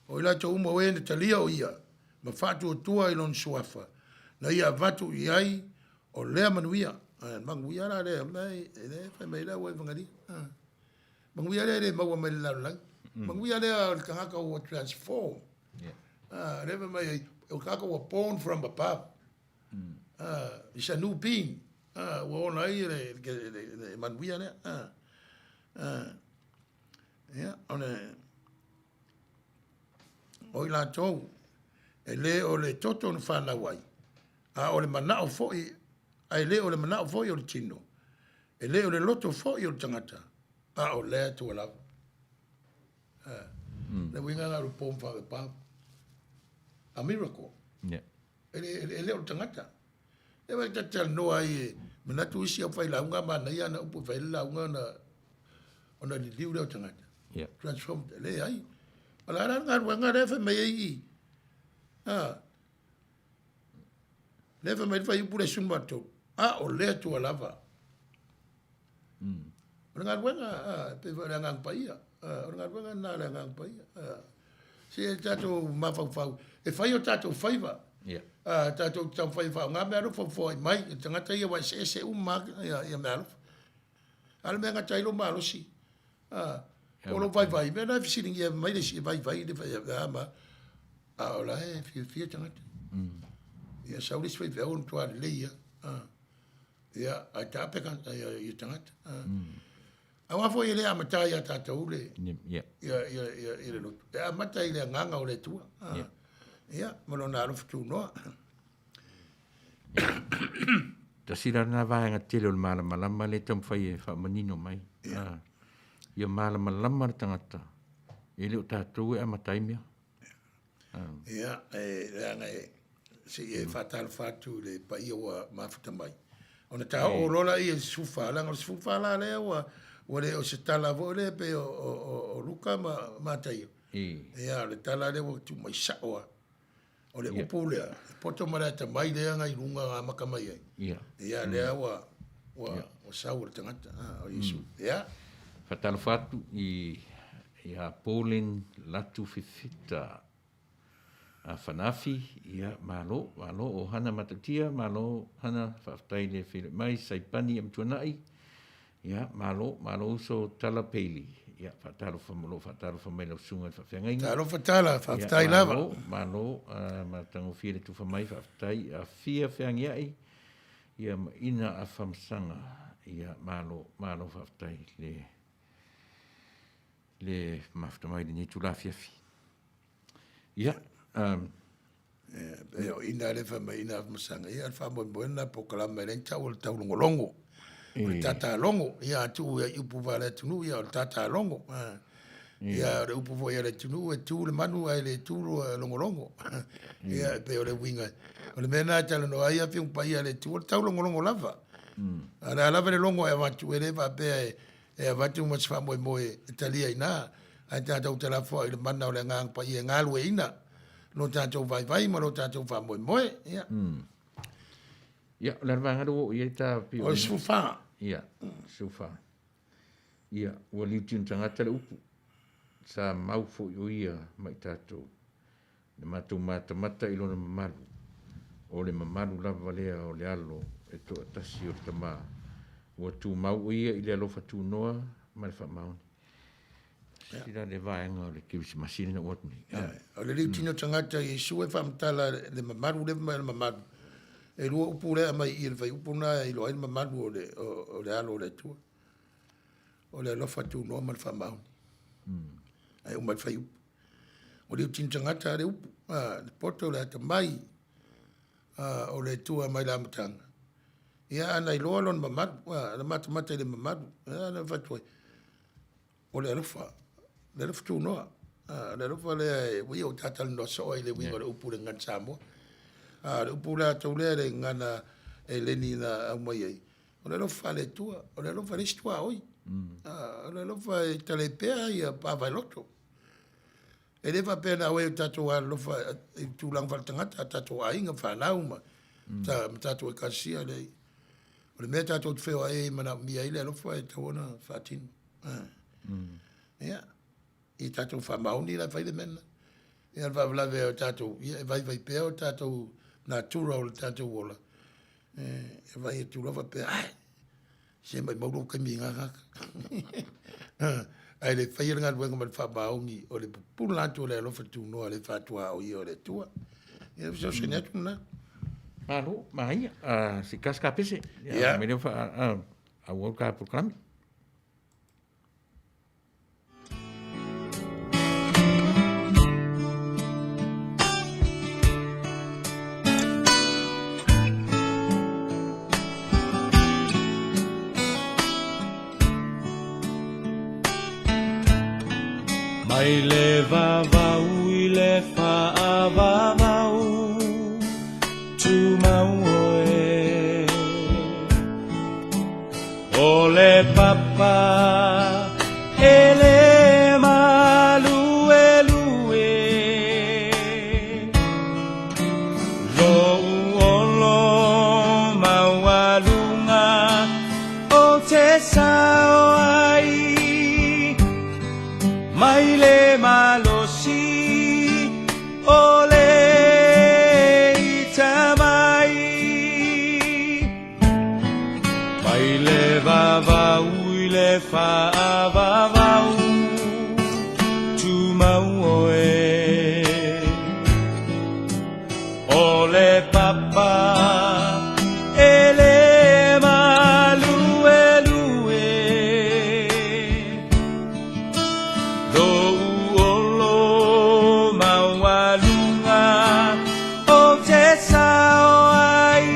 O i latou uma o e na talia o ia ma faatuatua i lona suafa, na ia avatu i ai o lea manuia. Manuia la lea, mai, e fai mai lea ua evangelia. Manuia lea e le maua mai le lalolagi. Manuia lea o le tagata ua transform. Yeah. Lea fai mai ai, o le tagata ua born from above. It's a new being. Ua ola ai le, le, le, le manuia lea. Ia, o le, o i latou, e le o le toto na fanau ai, a o le manao foi, a e le o le manao foi o le tino, e le o le loto foi o le tagata, a o le Atua lava. Le uiga lena o le born from above. A miracle. Yeah. E le, e le o le tagata. E wai ta talanoa ai e manatu isi au failauga manaia ana upu e fai ai le lauga ona ona liliu lea o tagata. Yeah. Transform, leai. O le a la le galuega lea e fai mai ai i i? A, lea e fai mai le fuaiupu le 13, a o le Atua lava. O le galuega, a, e pei foi o le Agaga Paia. A, o le galuega lena a le Agaga Paia. A, se e tatou mafaufau, e fai o tatou faiva. Yeah. A, tatou te taumafai e faaaoga meaalofa ua foai mai i le tagata ia ua eseese uma lava ia meaalofa. A o le mea e gata ai lou malosi, a, po o lou vaivai, mea la e fesiligia mai le isi e vaivai le fai a ma, a o la e fiafia tagata. Ia sau le isi faifeau e matua lelei lava. A. Ia, ae taape ka, ia, ia tagata. Aua foi e le amata ia tatou le, yeah. ia, ia, ia, ia le lotu. E amata i le agaga o le Atua. Yeah. Ia, ma lona alofa tunoa. Tasi la lena vaega tele o le malamalama lea e taumafai e faamanino mai. Yeah. Ia malamalama le tagata, e le o tatou e amata ai mea. Ia, e leaga e, se i e faatalofa atu i le paia ua mafuta mai. Ona ta oo loa laia i le 14, leaga o le 14 la lea ua, ua le o se tala foi lea pei o, o, o, o Luka ma Mataio. Ia, o le tala lea ua tuu mai sao lava. O le upu lea, e poto ma le atamai lea na i luga na amata mai ai. Ia, lea ua, ua, ua sau e le tagata, o Iesu. Ia. Faatalofa atu i ia Pauline Latu Fifita a Fanafi, ia malo, malo o Hana Matautia, malo Hana, faafetai le feiloai mai, Saipani Amatuanai, ia malo, malo uso Tala Peili, ia faatalofa o lo o faatalofa mai lau susuga i le faafeagaiga. Talofa Tala, faafetai lava. Malo, malo, uh, matagofie le tufa mai, faafetai, Afia Feagiai, ia ma Ina Afamasaga, ia malo, malo faafetai le le mafuta mai lenei itula afiafi. Ia, um, E o ina le fai mai ina afamasaga, ia o le faamoemoe lena polokalame lea na tau o le taulogologo, o le tatalogo, ia a tuu i ai upu faale-atunuu, ia o le tatalogo. Ia, o le upu foi a le atunuu, e tu le manu ae le tu le logologo. Ia, e pei o le uiga. O le mea lena e talanoa ai Afioga Paia a le Atua, o le taulogologo lava. A o le a lava le logo e avatu, e le faapea e e avatu ma se faamoemoe e talia i ina, ae tatou te lafoai i le mana o le Agaga Paia e galueaiina lo tatou vaivai ma lo tatou faamoemoe. Ia. Ia, o le a le vaega lea ua oo i ai ta pio? O le 14. Ia, 14. Ia, ua liutinu tagata le upu. Sa mau foi o ia ma i tatou. Le matou matamata i lona mamalu, o le mamalu lava lea o le Alo e toatasi o le Tama, ua tumau o ia i le alofa tunoa ma le faamaoni. Sila le vaega o le Kerisimasi lena ua atu nei. O le liutino tagata Iesu e faamatala le mamalu lea fai mai o le mamalu. E lua upu lea e aumai i i le fuaiupu lena e iloa ai le mamalu o le, o le Alo o le Atua. O le alofa tunoa ma le faamaoni. Ae uma i le fuaiupu. O le tino tagata le upu, a, le poto, le atamai, a, o le Atua mai le amataga. Ia, ana iloa lona mamalu, a, na matamata i le mamalu, a, na fai atu ai, o le alofa, le alofa tunoa. A, le alofa lea e, ua ia o tatalanoa soo ai le uiga o le upu i le gagana Samoa. A, le upu latou lea le gagana Eleni na aumai ai, o le alofa a le Atua, o le alofa e leai se tuaoi. A, o le alofa e tale pea ia pavaeloto. E le faapea na o e o tatou alolofa i tulaga faaletagata, a tatou aiga, fanau ma, ta, ma tatou ekalesia, leai. O le mea tatou te feoai ai e manaomia ai le alofa e tatau ona faatino. Ia, i tatou faamaoni la e fai le mea lena. Ia, o le faalavelave o tatou, ia e vaivai pea o tatou natura o le tatou ola, e vaai atu loa faapea, ai, se maumau lou taimi i na tagata. Ae le faia le galuega ma le faamaoni o le pupula atu o le alofa tunoa le faatuaoia o le Atua. Ia, fesoasoani atu lena. Malo, manaia. Se tasi kapese. Ia. Mai lea fa auau ka polokalame. Mai le vavau i le faavavau Tumau oe O le papa e le maluelue Lou olo maualuga o te sao ai Mai le malosi o le ita mai Mai le vavau i le faavavau Tumau oe O le papa e le maluelue Lou olo maualuga o te sao ai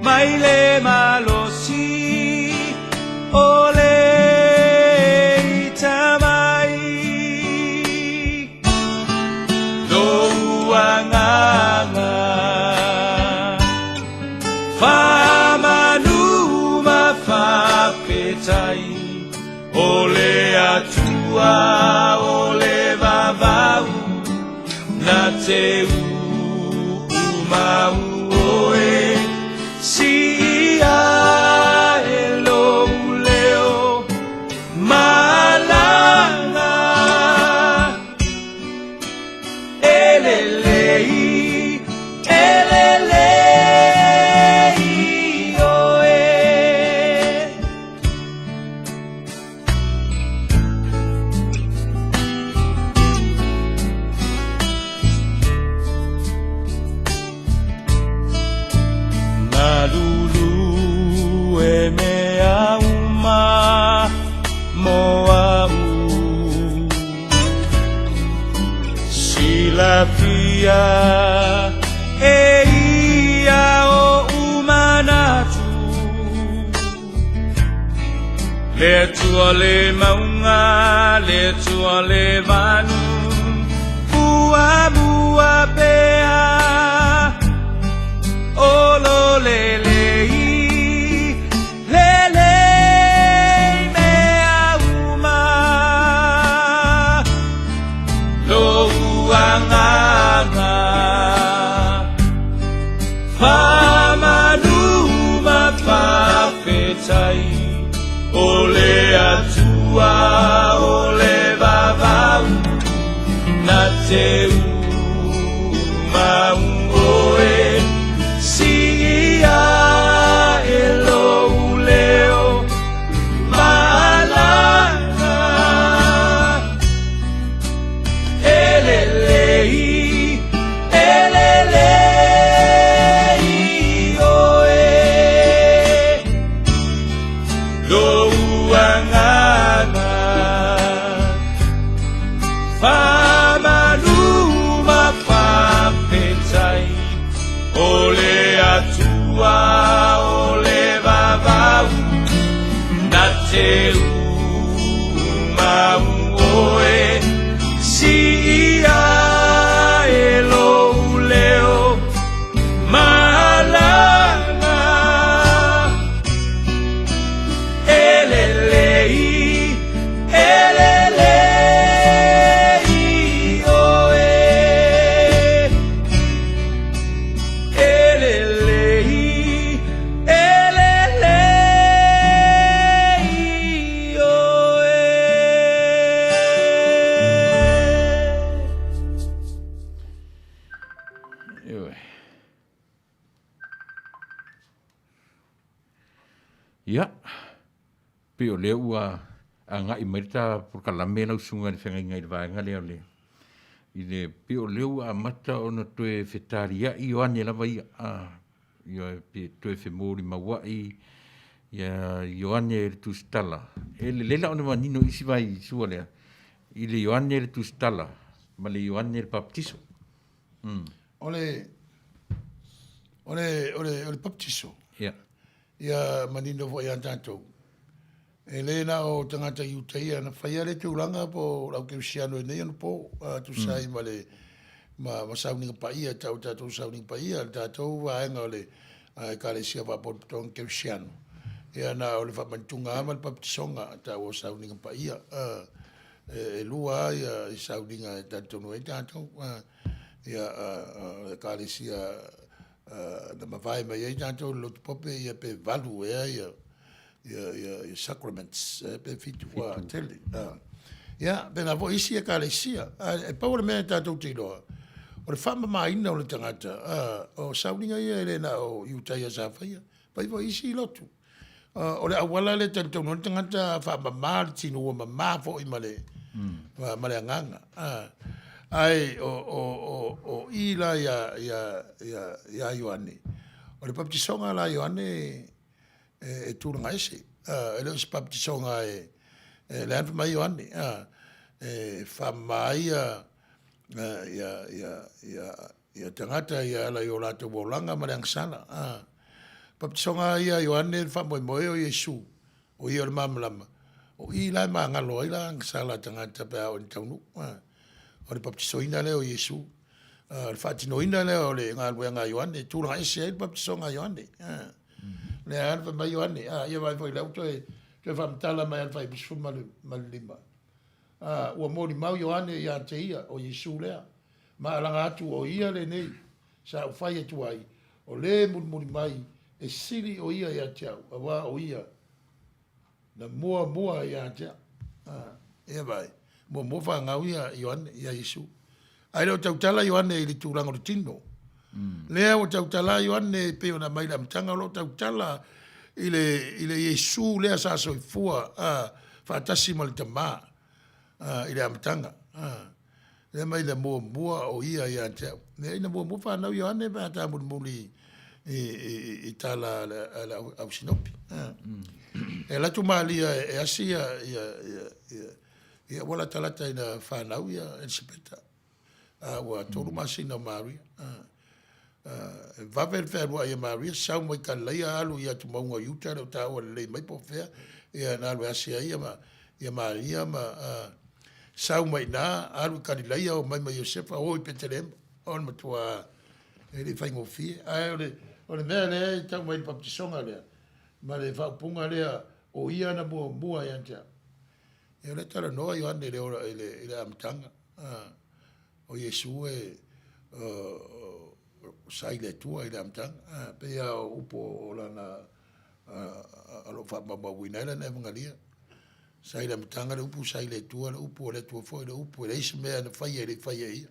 Mai le malosi o le ita mai Lou agaga Faamanu ma faafetai O le Atua o le vavau Na te uumau oe Siia e lou leo malaga E lelei, e lelei oe. Galulue mea uma mo a'u Silafia e ia o'u manatu Le Le Atua le mauga, le Atua le vanu, Muamua pea, o lo lelei, lelei mea uma. Lou agaga, faamanu ma faafetai, o le Atua o le vavau, na te umau oe, siia e lou leo malama. E lelei, e lelei oe, Lou agaga, faamanu ma faafetai, O le Atua o le vavau, Na te umau oe, Siia e lou leo malama. E lelei, e lelei oe. E lelei, e lelei oe. Ioe. Ia, pei o lea ua agai mai le ta polokalame lau susuga i le feagaiga i le vaega lea o le i le pei o lea ua amata ona toe fetaliai Ioane lava ia, a, ioe, pe toe femolimauai ia Ioane le Tusitala. E lelei la ona manino i isi vai sua lea i le Ioane le Tusitala ma le Ioane le Papatiso. O le o le o le o le papatiso. Ia. Ia manino foi ia tatou. E le na o tagata Iutaia na faia le tulaga po o le au kerisiano i nei anapo, a tusa ai ma le ma, ma sauniga paia, tau tatou sauniga paia, le tatou vaega o le Ekalesia Faapotopotoga Kerisiano. Ia na o le faamanituga lava ma le papatisoga tau o sauniga paia. E lua lava ia i sauniga e talitonu ai tatou. Ia o le Ekalesia na mavae mai ai tatou i le lotu pope ia pe valu ea ia ia sacraments pe fitu ua tele. Ia pena foi isi ekalesia. Ae pau o le mea e tatou te iloa, o le faamamaina o le tagata, o sauniga ia e le na o Iutaia sa faia, fai foi isi lotu. O le auala lea e talitonu ai le tagata faamama le tino ua mama foi ma le ma le agaga. Ae o i la ia Ioane, o le papatisoga la a Ioane e tulaga ese. E le o se papatisoga e lea na fai mai ai Ioane, e faamama ai ia tagata ia ala i o latou olaga ma le agasala. Papatisoga ia a Ioane le faamoemoe o Iesu, o ia o le malamalama, o i la e magalo ai la agasala a tagata pe a oo ina taunuu. O le papatisoina lea o Iesu. O le faatinoina lea o le galuega a Ioane, e tulaga ese ai le papatisoga a Ioane. Lea lava fai mai Ioane, ia vaai foi lea ua toe toe faamatala mai lava le fuaiupu 15. Ua molimau Ioane ia te ia, o Iesu lea, ma alaga atu o ia lenei sa ou fai atu ai, o le mulimuli mai e sili o ia ia te au, auā o ia Na muamua ia te au. Ia vaai, muamua fanau ia Ioane, ia Iesu. Ae le o tautala Ioane i le tulaga o le tino. Lea ua tautala Ioane e pei ona aumai i le amataga, o lo o tautala i le, i le Iesu lea sa soifua faatasi ma le Tama i le amataga. Lea mai na muamua o ia ia te au. Lea ina muamua fanau Ioane pe a tamulimuli i tala a le au sinopi. E alu atu Maria e asi ia ua latalata ina fanau ia Elisapeta. A ua 3 masina o Maria. E vave le fealuai a Maria, sau mai Kalilaia alu i atumauga o Iuta, e le o taua lelei mai po o fea. Ia, na alu e asi ai ia ma, ia Maria ma, a, sau mai i ina, alu i Kalilaia, omai ma Iosefa, o i Petelehema. O le matua e le i faigofie. Ae o le, o le mea lea e tau mai i le papatisoga lea, ma le faaupuga lea, o ia na muamua ia te au. Ia o lea e talanoa Ioane i le, i le, i le amataga, a, o Iesu e, o, o, sa i le Atua i le amataga. A, pei lava o upu o lana, o lo o faamaumauina ai lana Evagalia. Sa i le amataga le upu, sa i le Atua le upu, o le Atua foi le upu, e leai se mea na faia e le i faia e ia.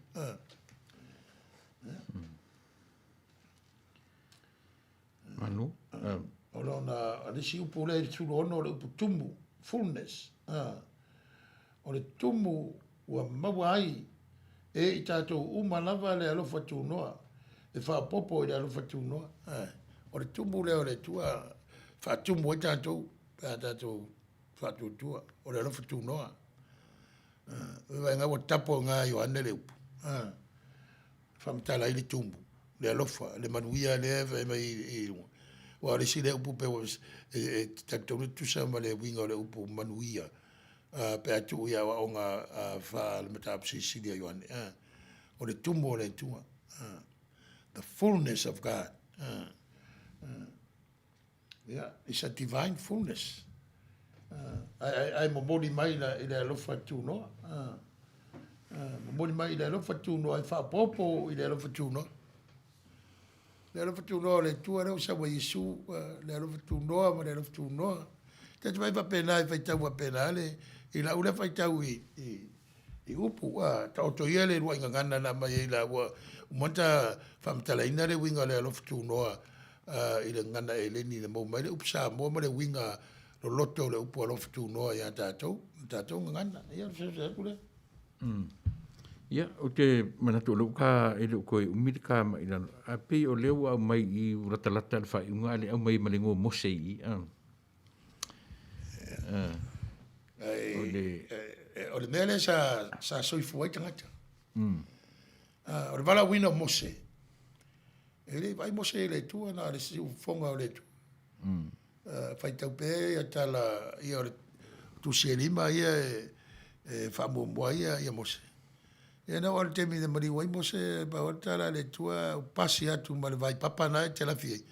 Manu. O lona, le isi upu lea i le 16 o le upu tumu, fullness. O le tumu ua maua ai e i tatou uma lava le alofa tunoa, e faaopoopo i le alofa tunoa. O le tumu lea o le Atua faatumu ai tatou pe a tatou faatuatua, o le alofa tunoa. Vaai ua tapo i ina Ioane le upu, faamatala ai le tumu, le alofa, le manuia lea e fai mai i luga. Aua o le isi lea upu pei e talitonu e tutusa ma le uiga o le upu manuia pe a tuu i aoaoga faale-mataupu silisili a Ioane, o le tumu o le Atua, the fullness of God. Yeah, it's a divine fullness. Ae momoli mai i le alofa tunoa. Momoli mai i le alofa tunoa e faaopoopo i le alofa tunoa. Le alofa tunoa o le Atua lea ua sau ai Iesu, le alofa tunoa ma le alofa tunoa. Ta te vaai faapena e faitau faapena le i lau lea faitau i i upu, a taoto ia le lua'i gagana na aumai ai la ua uma ona faamatalaina le uiga o le alofa tunoa i le gagana Eleni na maua mai le upu Samoa ma le uiga loloto o le upu alofa tunoa ia tatou, le tatou gagana. Ia o le fesoasoani atu lea. Ia, ou te manatu o lea ua ta, e le o toe umi le ta mai i lalo, ae pei o lea ua aumai i i ua latalata i le faaiuga ae le aumai ma le igoa o Mose i i. O le mea lea sa, sa soifua ai tagata. O le valaauina o Mose, e le i vaai Mose i le Atua, na o le siufofoga o le Atua. Faitau pea ia tala ia o le tusi e lima ia e faamuamua ai ia Mose. Ia na oo lava i le taimi na maliu ai Mose, pau lava le tala a le Atua, pasi atu ma le vaipapa na e te lafi ai,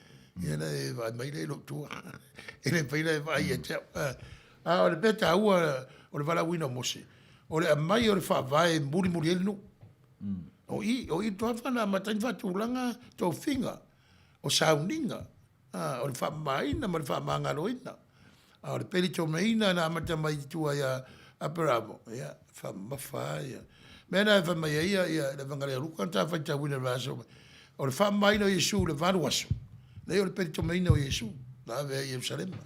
ia ona e vaai mai lea i lou tua. E le mafai ona e vaai ia te au. A o le mea taua o le valaauina o Mose, o le aumai o le faavae e mulimuli ai le nuu. O i, o i le toafa na amata ai ona faatulaga tofiga o sauniga, o le faamamaina ma le faamagaloina. A o le pelitomeina na amata mai i tua ia Aperamo, ia, faamamafa lava ia. Mea na e fai mai ai ia, ia le Evangeli a Luka na ta faitauina i le vaiaso, o le faamamaina o Iesu i le valu aso, leai o le pelitomeina o Iesu na ave ai i Ierusalema.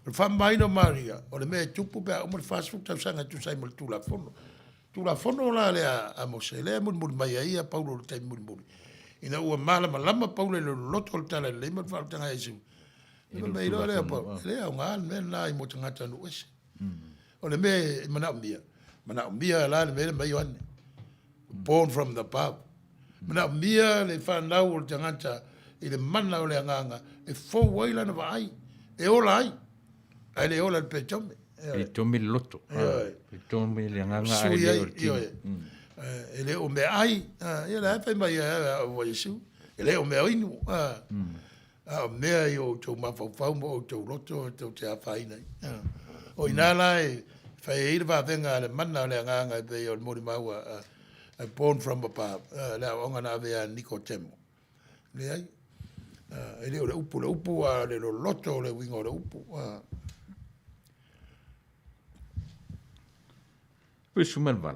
O le faamamaina o Maria, o le mea e tupu pe a uma le 40 tausaga e tusa ai ma le Tulafono. Tulafono la lea a Mose, lea e mulimuli mai ai ia Paulo i le taimi mulimuli, ina ua malamalama Paulo i le loloto o le Talalelei ma le faaolataga ia Iesu. Fai mai loa lea o Paulo, e le aoga le mea lena i mo tagata nuu ese. O le mea e manaomia, manaomia la le mea lea mai Ioane, born from the above. Manaomia le fanau o le tagata i le mana o le Agaga e fou ai lana vaai, e ola ai, ae le ola i le petome. E tome le loto. E tome le agaga ae le o le tino. E le o mea ai, ia la e fai mai ai ua Iesu, e le o mea inu, a o mea i o outou mafaufau ma outou loto tou te afaina ai. O i ina la e fai ai le vavega a le mana o le agaga e pei o le molimau a born from above, le aoaoga na ave ia Nikotemo. Leai, e le o le upu le upu, a o le loloto o le uiga o le upu. 18,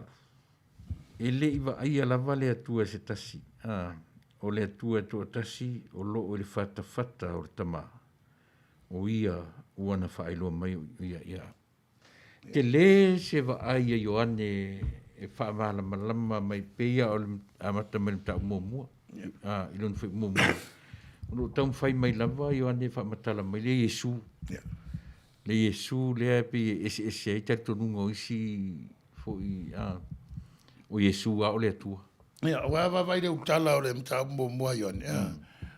E le i vaaia lava le Atua e se tasi, a, o le Atua e toatasi o lo o i le fatafata o le Tama, o ia ua na faailoa mai o ia ia. Tele se vaai a Ioane e faamalamalama mai pei lava o le amata mai le mataupu muamua, a, i lona fuaiupu muamua. O lo o taumafai mai lava Ioane e faamatala mai le Iesu. Le Iesu lea e pei e eseese ai talitonuga o isi foi, a, o Iesu lava o le Atua. Ia, aua a vaavaai i le utala o le mataupu muamua a Ioane,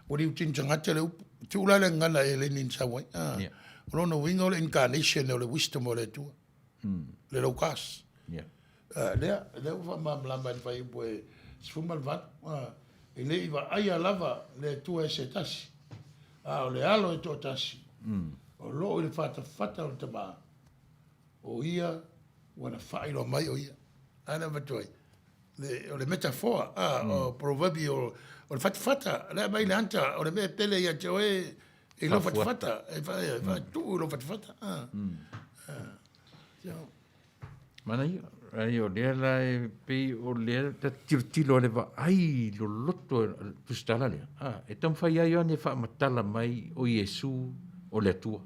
ua liutini tagata le upu. Tuu la le gagana eleni na sau ai. O lona uiga o le incarnation o le wisdom o le Atua. Le Logos. Yeah. Lea, lea ua faamalamalama e le fuaiupu e 18, e le i vaaia lava le Atua e se tasi, a o le Alo e toatasi, o lo o i le fatafata o le Tama, o ia ua na faailoa mai o ia. A lea avatu ai, le, o le metaphor, a, o proverbial, o le fatafata, lea aumai le anta, o le mea e pele ia te oe i lou fatafata, e faatuu i lou fatafata. A, Manaia, ai o lea la e pei o lea ta tilotilo a le vaai loloto e tusitala lea, a, e taumafai ai Ioane e faamatala mai o Iesu o le Atua.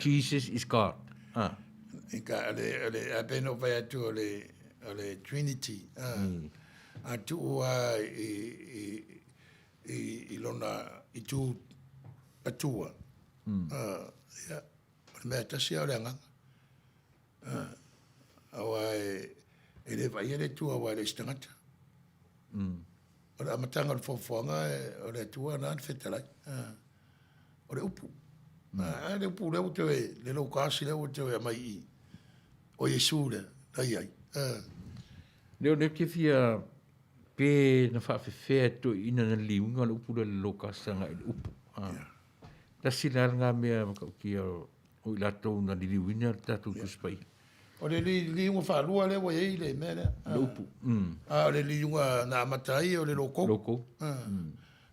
Jesus is God. A. Ika, o le, a pei ona ou fai atu o le, o le Trinity, a, a tuu a i, i, i, i lona itu Atua, a, ia, o le mea tasi a o le agaga. Aua e le vaaia le Atua aua e le o se tagata. O le amataga o le foafoaga o le Atua na le fetalai. O le upu. A le upu lea ua toe, le Logos lea ua toe aumai i i. O Iesu lea, na i ai. Lea o lea ou te fia pe na faafefea e toeaiina na liliuina le upu lea le Logos agai i le upu. Tasi la lena mea matautia o i latou na liliuina le tatou Tusi Paia. O le liliuga faalua lea ua i ai le mea lea. Le upu. A o le liliuga na amata ai o le lokou. Lokou.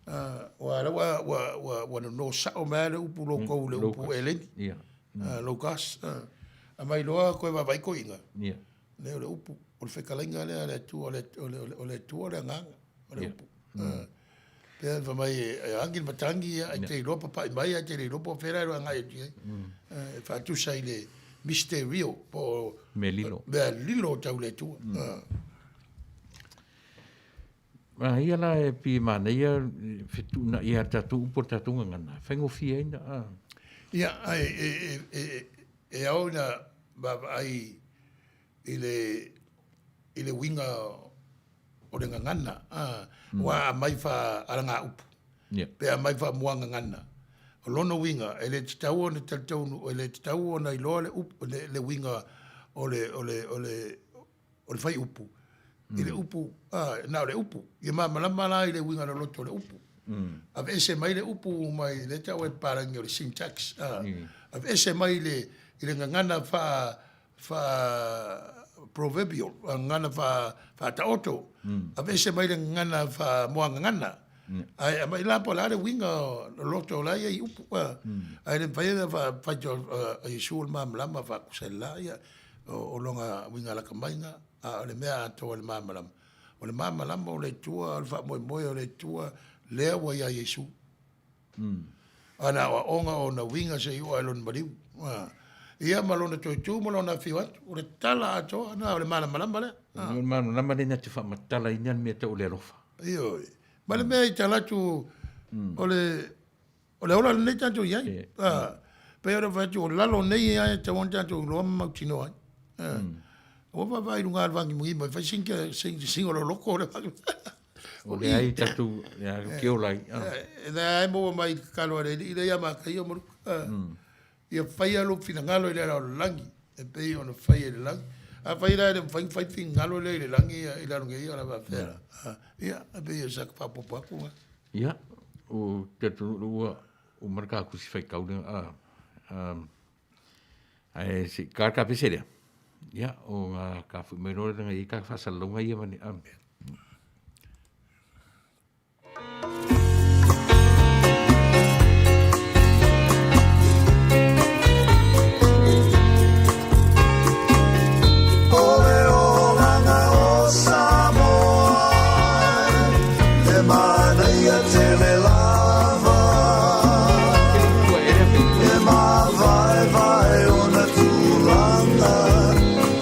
Aua lea ua, ua, ua, ua nono sao mai le upu lokou i le upu eleni. Ia. Logos. Aumai loa koe vaavaai toeaiina. Ia. Lea o le upu, o le fetalaiga lea a le Atua, o le, o le Atua o le agaga, o le upu. Pea fai mai e agi le matagi, ai te iloa papai mai, ai te le iloa po o fea la e agai atu i ai. E faatusa i le mysterio, po o mea lilo. Mea lilo tau le Atua. A ia la e pi manaia fetuunai a tatou upu o le tatou gagana, e faigofie ai na. Ia, ai, e, e, e, e ao ina vaavaai i le, i le uiga o le gagana, a, aua a aumai faa-alagaupu, pe aumai faa-muagagana, o lona uiga, e le tatau ona talitonu, e le tatau ona iloa le upu, le uiga o le, o le, o le, o le faiupu i le upu, a, na o le upu. Ia malamalama la i le uiga loloto o le upu. Aveese mai le upu mai lea e tau ai e papalagi o le syntax, a, aveese mai le, i le gagana faa, faa proverbial, gagana faa, faataoto, aveese mai le gagana faa muagagana, ae aumai la po o le a le uiga loloto o la e i ai i upu, a, ae le mafai ona faitau a Iesu o le malamalama faatusa i le la, ia, o lona uiga lata mai lena, a o le mea atoa i le malamalama, o le malamalama o le Atua, o le faamoemoe o le Atua lea ua iā Iesu. Ana aoaoga o ona uiga seia oo lava i lona maliu. Ia ma lona toe tu ma lona afio atu, o le tala atoa lena o le malamalama lea. O le malamalama lea na te faamatalaina le mea tau o le alofa. Ioe. Ma le mea i tala atu o le o le ola lenei tatou i ai. Pei ona fai atu o lalo nei lava e tatau ona tatou iloa ma mautinoa ai. Ua vaavaai i luga o le vagimugima e fai sina loloto o le O lea ai tatou lea ke ola ai. E lea ai maua mai i le tatalo a le Alii lea ia Mataio ma Luka. Ia faia lou finagalo i le ala o le lagi e pei ona faia i le lagi. Afai la e le mafai ona fai le finagalo lea i le lagi i lalo nei, ia o le a faapefea la? Ia, e pei o sa faaopoopo atu lena. Ia, o te atunuu ua uma le ta tusi faitau lea, a, ae se i ta le kapese lea, ia, ona ta foi mai loa lea i ai ta faasalalauga ia ma le, a. O le olaga o Samoa, e manaia tele lava. E mavaevae ona tulaga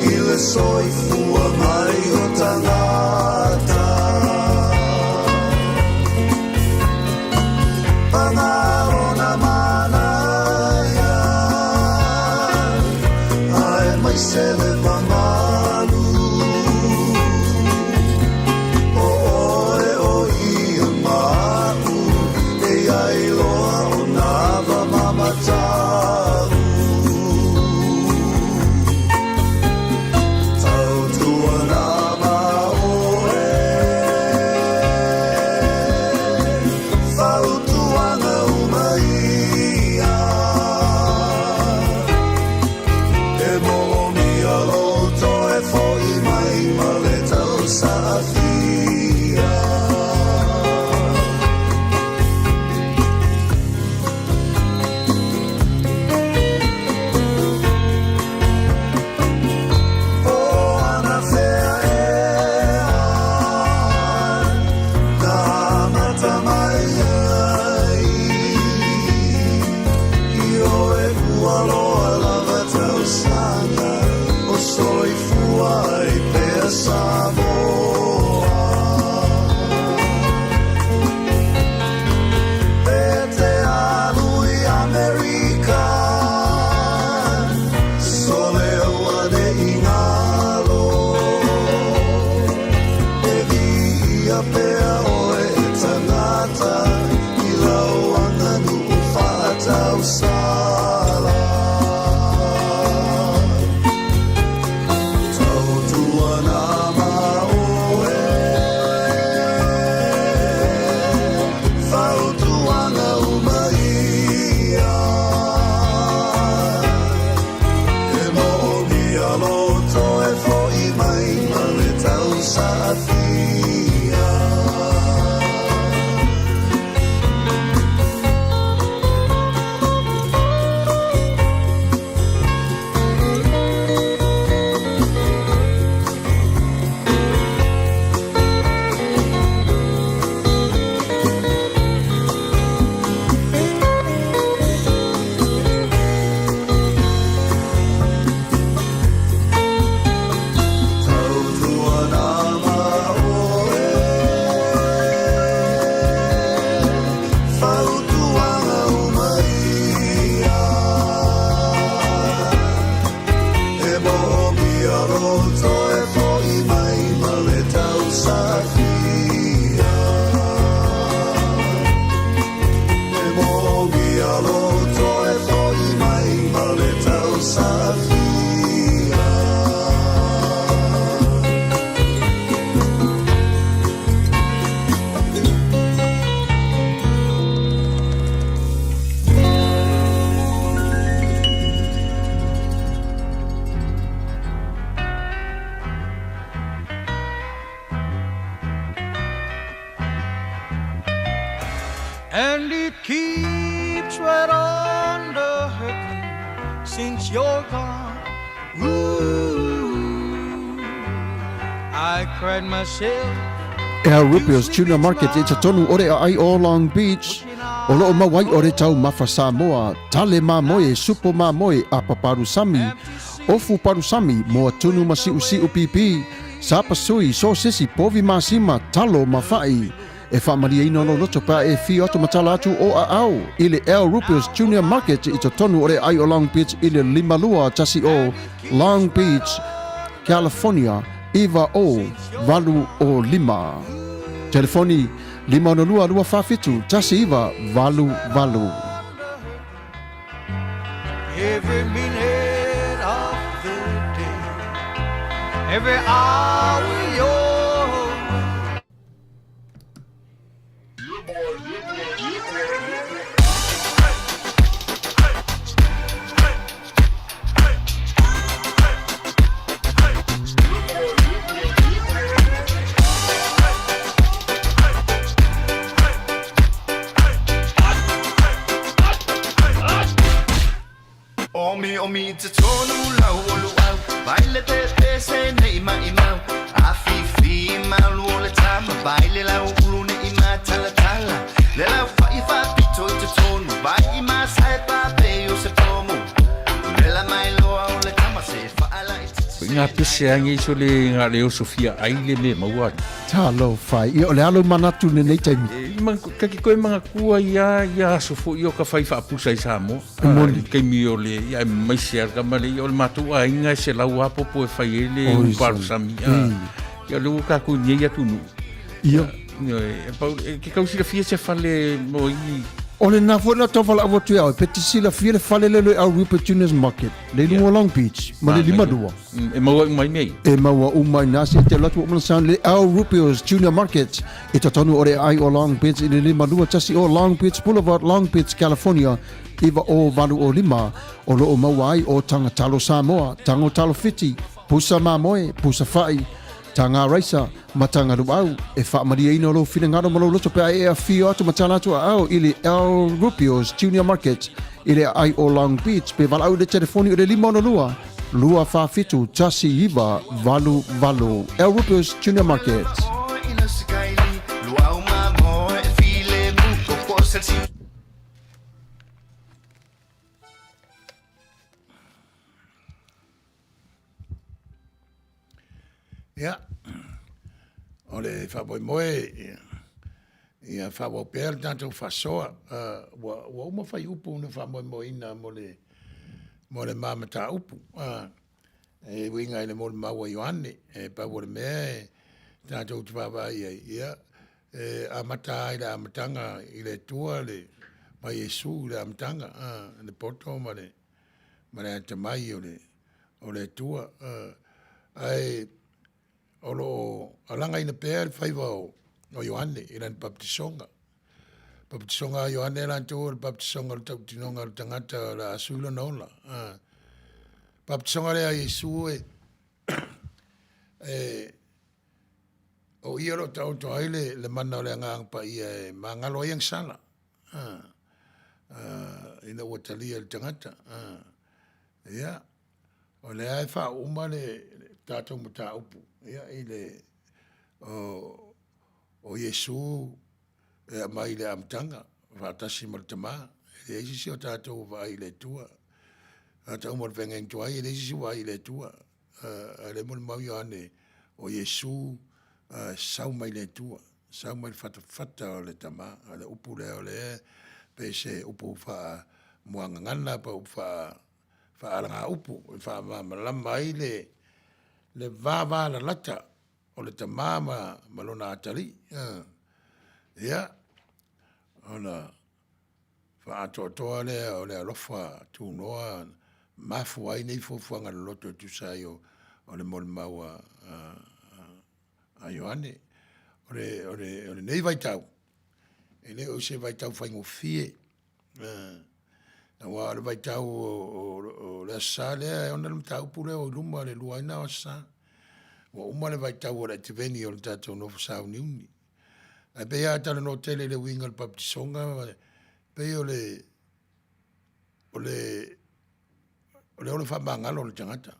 i le soifua mai o tagata. tausaafia. O anawhea ea na amata mai ai I oe ua loa lava tausaga o soifua ai pea Samoa. E te alu i Amerika, sole auane'i ngalo. E viia pea oe e tangata i lau aganuu faatausala. Tautuana ma oe, fautuaga uma ia. E moomia lou toe fo'i mai ma le tausaafia. Tautuana ma oe, fautuaga uma ia. E moomia lou toe fo'i mai ma le tausaafia. E moomia lou toe fo'i mai ma le tausaafia. And it keeps right on the hurting since you're gone. Ooh, I cried myself. El Rubio's Tuna Market i totonu o le aai o Long Beach, o loo maua ai o le taumafa Samoa, tale mamoe, supo mamoe, apa palusami, ofu palusami, moa tunu ma siusiu pipi, sapasui, sosesi, povi masima, talo ma fa'i. E faamalieina lou loto pe a e fio atu ma tala atu o aao i le El Rupios Junior Market i totonu o le aai o Long Beach i le 5210 Long Beach, California 90805. Telefoni 562 247 1988. Every minute of the day, every hour you're Omi omi i totonu lau o luau Vai le pepe se nei maimau Afifi malu o le tama Vai le lau ulu nei matalatala Le lau fa'i faapito i totonu Vai i masae pape o se pomu Vela mai loa o le tama se fa'ala i Ko ngā pese ange iso le ngā leo Sofia ai le me maua. Talofa, ia o le alo manatu lenei taimi. E, ma, ka ki koe mga kua ia, ia aso fo i o ka whai whaapusa i Samoa. E moni. I kaimi o le, ia e mai se arka ma le, ia o le mātou aiga e se lau apopo e whai e le Oi, uparu sami. sami. A, ia le ua kākou nei atu nu. Ia. Ia, e, pau, e, ke kausilafia se fale mo i O lena foi na tau valaau atu ia oe, pe te silafia le fale lea o le Arupa Juniors Market, le luga o Long Beach, ma le 52. E maua uma i mea ia. E maua uma i nā se te alu atu o mana sound le Al Rupio's Junior Market i totonu o le aai o Long Beach i le 52 o Long Beach Boulevard, Long Beach, California 90805 o lo o maua ai o Taga Talo Samoa, Tago Talo Fiti, Pusa Mamoe, Pusa Fa'i, Taga Raisa, Matagaluau, e faamalieina lou finagalo ma lou loto pe a e afio atu ma tala atu aao i le El Rubio's Junior Market i le aai o Long Beach pe valaau i le telefoni o le 562 247 1988. El Rubio's Junior Market. Ia, o le faamoemoe ia, ia faaauau pea le tatou faasoa. Uh, ua, ua uma faiupu na faamoemoeina mo le, mo le ma mataupu. Uh, e uiga i le molimau a Ioane, e pau o le mea e tatou te vaavaai ai, ia, e amata ai le amataga i le Atua le, ma Iesu i le amataga, uh, le poto ma le, ma le atamai o le, o le Atua. Ae o lo o alagaina pea le faiva o, o Ioane i lana baptisoga. Baptisoga a Ioane latou o le baptisoga o le tautinoga o le tagata o le a sui lona ola. Baptisoga lea a Iesu e, e o ia o lo o taoto ai le, le mana o le Agaga Paia e magalo ai agasala. Ina ua talia e le tagata. Ia, o lea e faauma le tatou mataupu ia, i le o, o Iesu e aumai i le amataga faatasi ma le Tama. E leai se isi o tatou ua vaai i le Atua. Tagata uma o le feagaiga tuai, e leai se isi ua vaai i le Atua. A o lea e molimau Ioane, o Iesu e sau mai le Atua, sau mai le fatafata o le Tama. O le upu lea o lea pei se upu faamuagagana po o upu faa faalagaupu e faamalamalama ai le le vavalalata o le tama ma, ma lona atalii. Ia, ona faaatoatoa lea o le alofa tunoa mafua ai nei fuafuaga loloto e tusa ai o, o le molimau a, a, a Ioane. O le, o le, o lenei vaitau, e le o se vaitau faigofie, Aua o le vaitau o le Aso Sa lea e ona le mataupu lea o i luma le luaina o Aso Sa. Ua uma le vaitau o le Ativeni o le tatou nofo sauniuni. Ae pei lava e talanoa tele i le uiga o le baptisoga, pei o le o le o le ola faamagalo o le tagata.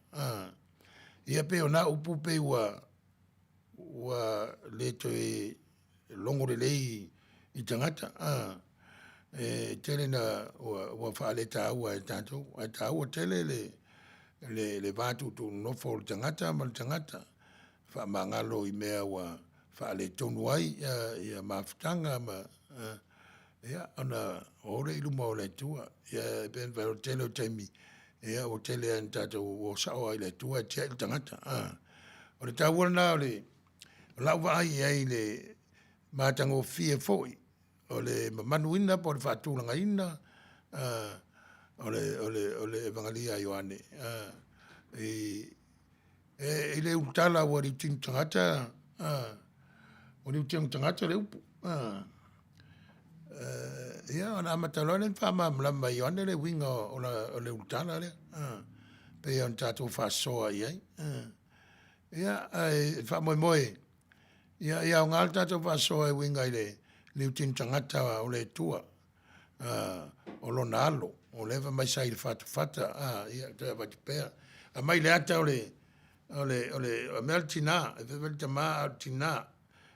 Ia pei o na upu pei ua ua le toe logo lelei i tagata a e tele na ua, ua faaletaua e tatou ae taua tele le le le va tuutuunonofo o le tagata ma le tagata faamagalo i mea ua faaletonu ai ia, ia mafutaga ma ia ona o lea i luma o le Atua. Ia e pei ona fai atu o le tele o taimi ia ua tele lava ina tatou o sao lava i le Atua e tiai le tagata. O le taua lena o le O lau vaai i ai i le matagofie foi o le mamanuina po o le faatulagaina o le, o le, o le Evagalia a Ioane i, e, i le ulutala ua liutinu tagata, ua liutinu tagata le upu. Ia, ona amata loa lea ona faamalamalama e Ioane le uiga o, o le ulutala lea, pei ona tatou faasoa i ai. Ia, ae faamoemoe, ia, ia aoga le tatou faasoa e uiga i le liutinu tagata o le Atua, o lona alo, o lea fai mai sa i le fatafata, a, ia, toe avatu pea. Aumai le ata o le, o le, o le, o mea le tina, e fai fai le tama a o le tina,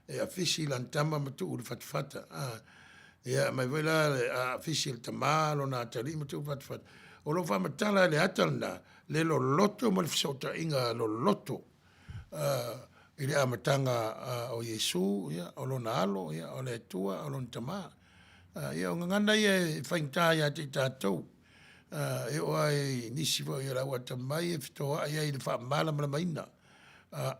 e afisi lana tama ma tuu i le fatafata. A, ia, aumai foi la le afisi e le tama lona atalii ma tuu i le fatafata. O lo o faamatala e le ata lena, le loloto ma le fesootaiga loloto i le amataga o Iesu, ia, o lona alo, ia, o le Atua, o lona Tama. Ia, o gagana ia e faigata ia te i tatou. E oo lava i nisi foi o le au atamai e fetoai ai i le faamalamalamaina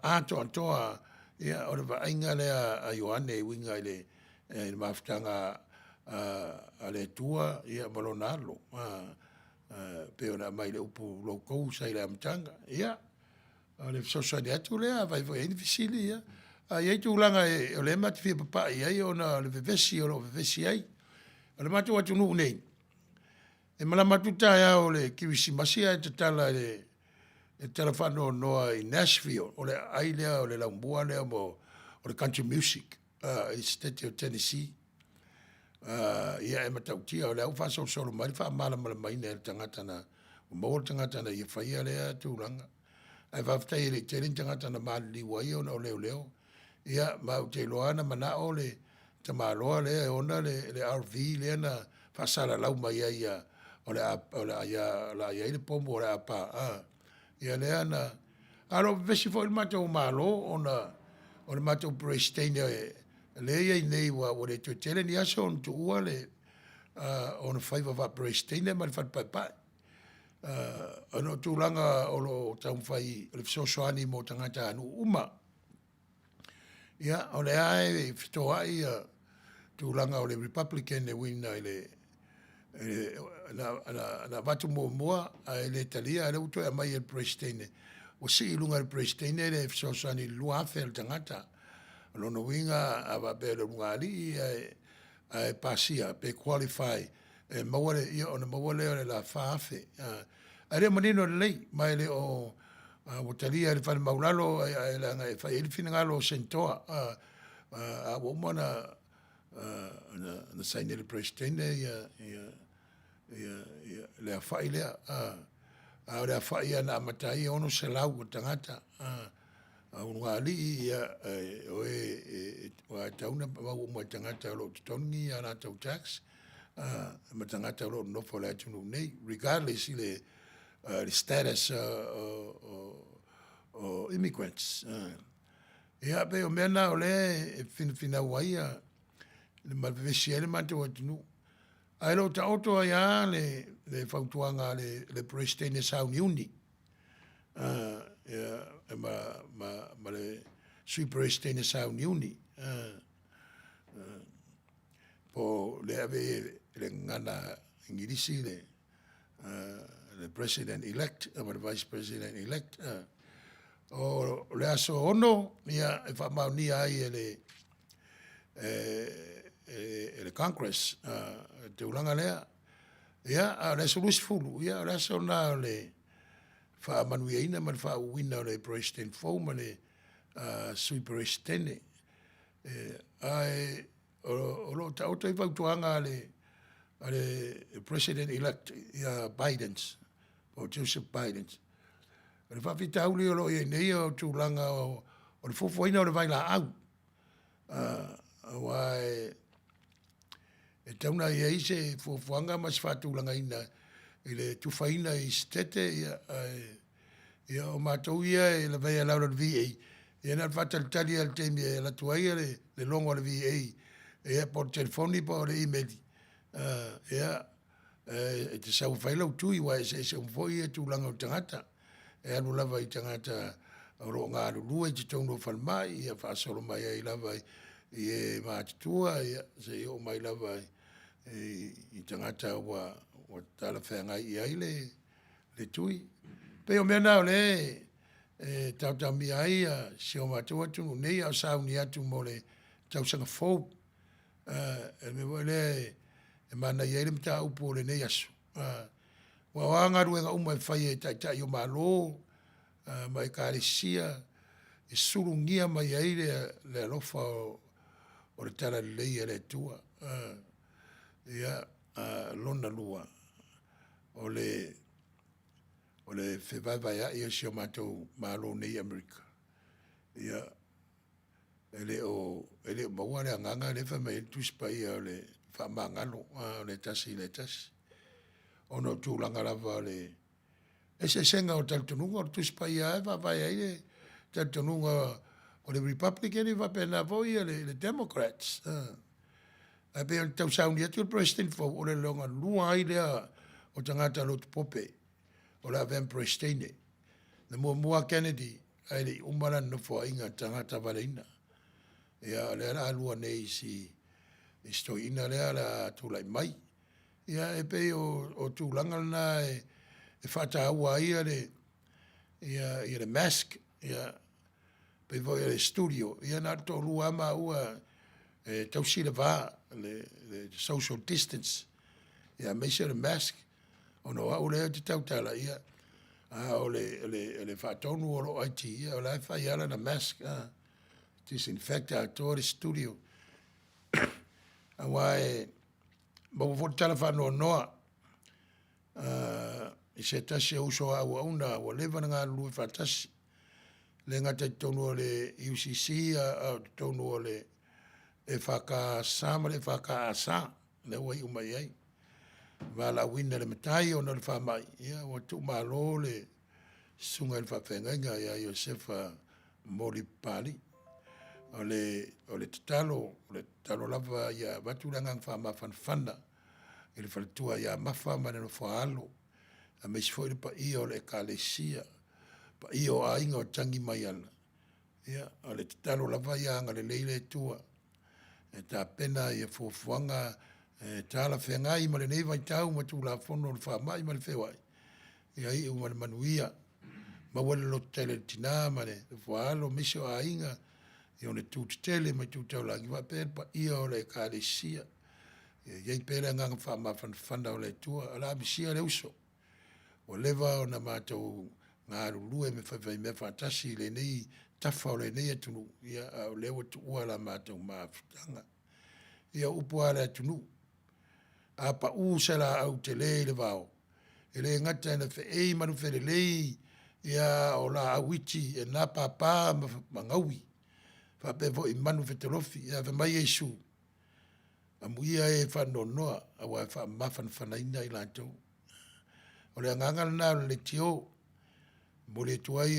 atoatoa ia, o le vaaiga lea a Ioane e uiga i le, i le mafutaga a le Atua ia, ma lona alo. Pei ona aumai i le upu loutou sa i le amataga. Ia, o le fesoasoani atu lea, afai foi e i ai ni fesili, ia. A i ai tulaga e, o lea ma te fia papai i ai ona o le vevesi o lo o vevesi ai. O le matou atunuu nei, e malama atu le taeao o le Kerisimasi ae tatala i le, le tala faanoanoa i Nashville, o le aai lea o le laumua lea mo o le country music i le Setete o Tennessee. Ia e matautia o lea ua faasolosolo mai le faamalamalamaina e le tagata na ua maua le tagata na ia faia lea tulaga. Ae faafetai e le i tele ni tagata na maliliu ai ona o leoleo. Ia ma ou te iloa na manao le tamaloa lea e ona le, le RV lea na faasalalau mai ai ia o le a, o le a, ia, o le a i ai le pomu o le a paaa. Ia lea na, a o lo o vevesi foi le matou Malo ona o le matou Peresetene lea e i ai nei ua, ua le toe tele ni aso ona tuua le, ona faiva faa-Peresetene ma le Fale Paepae. Ona o tulaga o lo o taumafai o le fesoasoani mo tagatanuu uma. Ia, o lea e fetoai ia tulaga o le Republican e uiga i le na avatu muamua ae le talia, a o lea ua toe aumai e le Peresetene, ua sii i luga e le Peresetene le fesoasoani i le $2,000 a le tagata. O lona uiga a faapea o le ulugalii ae ae pasia pe qualify e maua le, ia ona maua lea o le la $4,000. Ae le o manino lelei, ma e le o ua talia e le fale maulalo ae leaga e fai i ai le finagalo o Senatoa. A ua uma ona na saini e le Peresetene ia le aofai lea. A o le aofai lava na amata ai e 600 o tagata. A o ulugalii ia o e aua e tatau ona maua uma e tagata o lo o totogi a latou tax ma tagata o lo o nonofo i le atunuu nei, regardless i le status o immigrants. Ia pei o mea na o lea e finafinau ai ma vevesi ai le matou atunuu. Ae o lo o taoto ai lava le fautuaga a le Peresetene sauniuni ia, ma le Sui Peresetene sauniuni po o le ave i le gagana Igilisi le le President elect ma le Vice President elect. O le aso 6 ia e faamaonia ai e le e le Congress le tulaga lea. Ia, a o le aso 20, ia o le aso lena o le faamanuiaina ma le faauuina o le President fou ma le Sui Peresetene. Ae o lo o taoto ai fautuaga a le a le President elect ia Biden, po o Joseph Biden. O le faafitauli o lo o i ai nei o tulaga o le fuafuaina o le vailaau. Aua e e tatau ona i ai se fuafuaga ma se faatulagaina i le tufaina i Setete, ia, ae ia, o matou ia e lavea i lalo o le VA, ia na o le faatalitali lava i le taimi e alu atu ai le, le logo a le VA, ia, po o le telefoni po o le imeli, ia, e te sau e fai lau tui, aua e eseese uma foi tulaga o tagata. E alu lava i tagata o lo o galulue i totonu o falemai, ia faasolo mai ai lava i e matutua, ia, seia oo mai lava i tagata ua talafeagai i ai le tui. Pei o mea na o lea e taotaomia ai si o matou atunuu nei a o sauni atu mo le tausaga fou. Le mea foi lea e manaia ai le mataupu o lenei aso. Aua o a galuega uma e fai e Taitai o Malo ma Ekalesia e sulugia mai ai le alofa o le talalelei a le Atua. Ia, lona lua, o le o le fevaevaea'i o si o matou Malo nei i Amerika, ia, e le o, e le o maua le agaga lea e fai mai ai le Tusi Paia o le faamagalo o le tasi i le tasi, ona o tulaga lava o le eseesega o talitonuga. O le Tusi Paia lava e faavae ai le talitonuga o le Republican, e faapena foi le Democrats. Ae pei ona tau sauni atu le President fou, o le lona ai lea o tagata lotu pope o le avea ma Peresetene. Na muamua Kennedy ae le i uma lana nofoaiga tagata valeina. Ia o lea o le a lua nei i si i si toeaina lea o le a tulai mai. Ia e pei o, o tulaga lena e, e faataua ai ia le ia, ia le mask, ia pei foi o le studio, ia na o le toalua lava maua e tausi le va, le, le social distance, ia aemaise o le mask, ona o au lea ou te tautala, ia, a o le, le, le faatonu o lou IT, ia o la e fai lava lana mask, a. disinfect atoa le studio aua e maua foi le tala faanoanoa i se tasi o uso a auauna ua leva ona galulue faatasi, le gata i totonu o le UCC a o totonu o le FKS ma le FKAS lea ua iu mai ai. Valaauina e le matai ona o le faamai, ia ua tuumalo le susuga i le faafeagaiga ia Iosefa Moli Papalii. O le, o le tatalo, o le tatalo lava ia avatu le agaga faamafanafana i le faletua ia Mafa ma le nofoaalo, aemaise foi le paia o le Ekalesia, paia o aiga o tangi mai ana. Ia, o le tatalo lava ia agalelei le Atua e tapena ia fuafuaga e talafeagai ma lenei vaitau ma Tulafono o le faamai ma le feoai, ia iu ma le manuia, maua le lototele i le tina ma le nofoaalo aemaise o aiga i ona itu tetele ma itu taulagi faapea le paia o le Ekalesia. Ia i ai pea le agaga faamafanafana o le Atua. O le a misia le uso. Ua leva ona matou galulue ma faifaimea faatasi i lenei tafa o lenei atunuu, ia, a o lea ua tuua la matou mafutaga. Ia, o upu lava a le atunuu, a pau se laau tele i le vao, e le gata ina feei manufelelei ia o laau iti e napapa ma, ma gaui, faapea foi i manu fetolofi. Ia fai mai Iesu, amuia e faanoanoa, aua e faamafanafanaina i latou. O le agaga lena o le leitio, momoli atu ai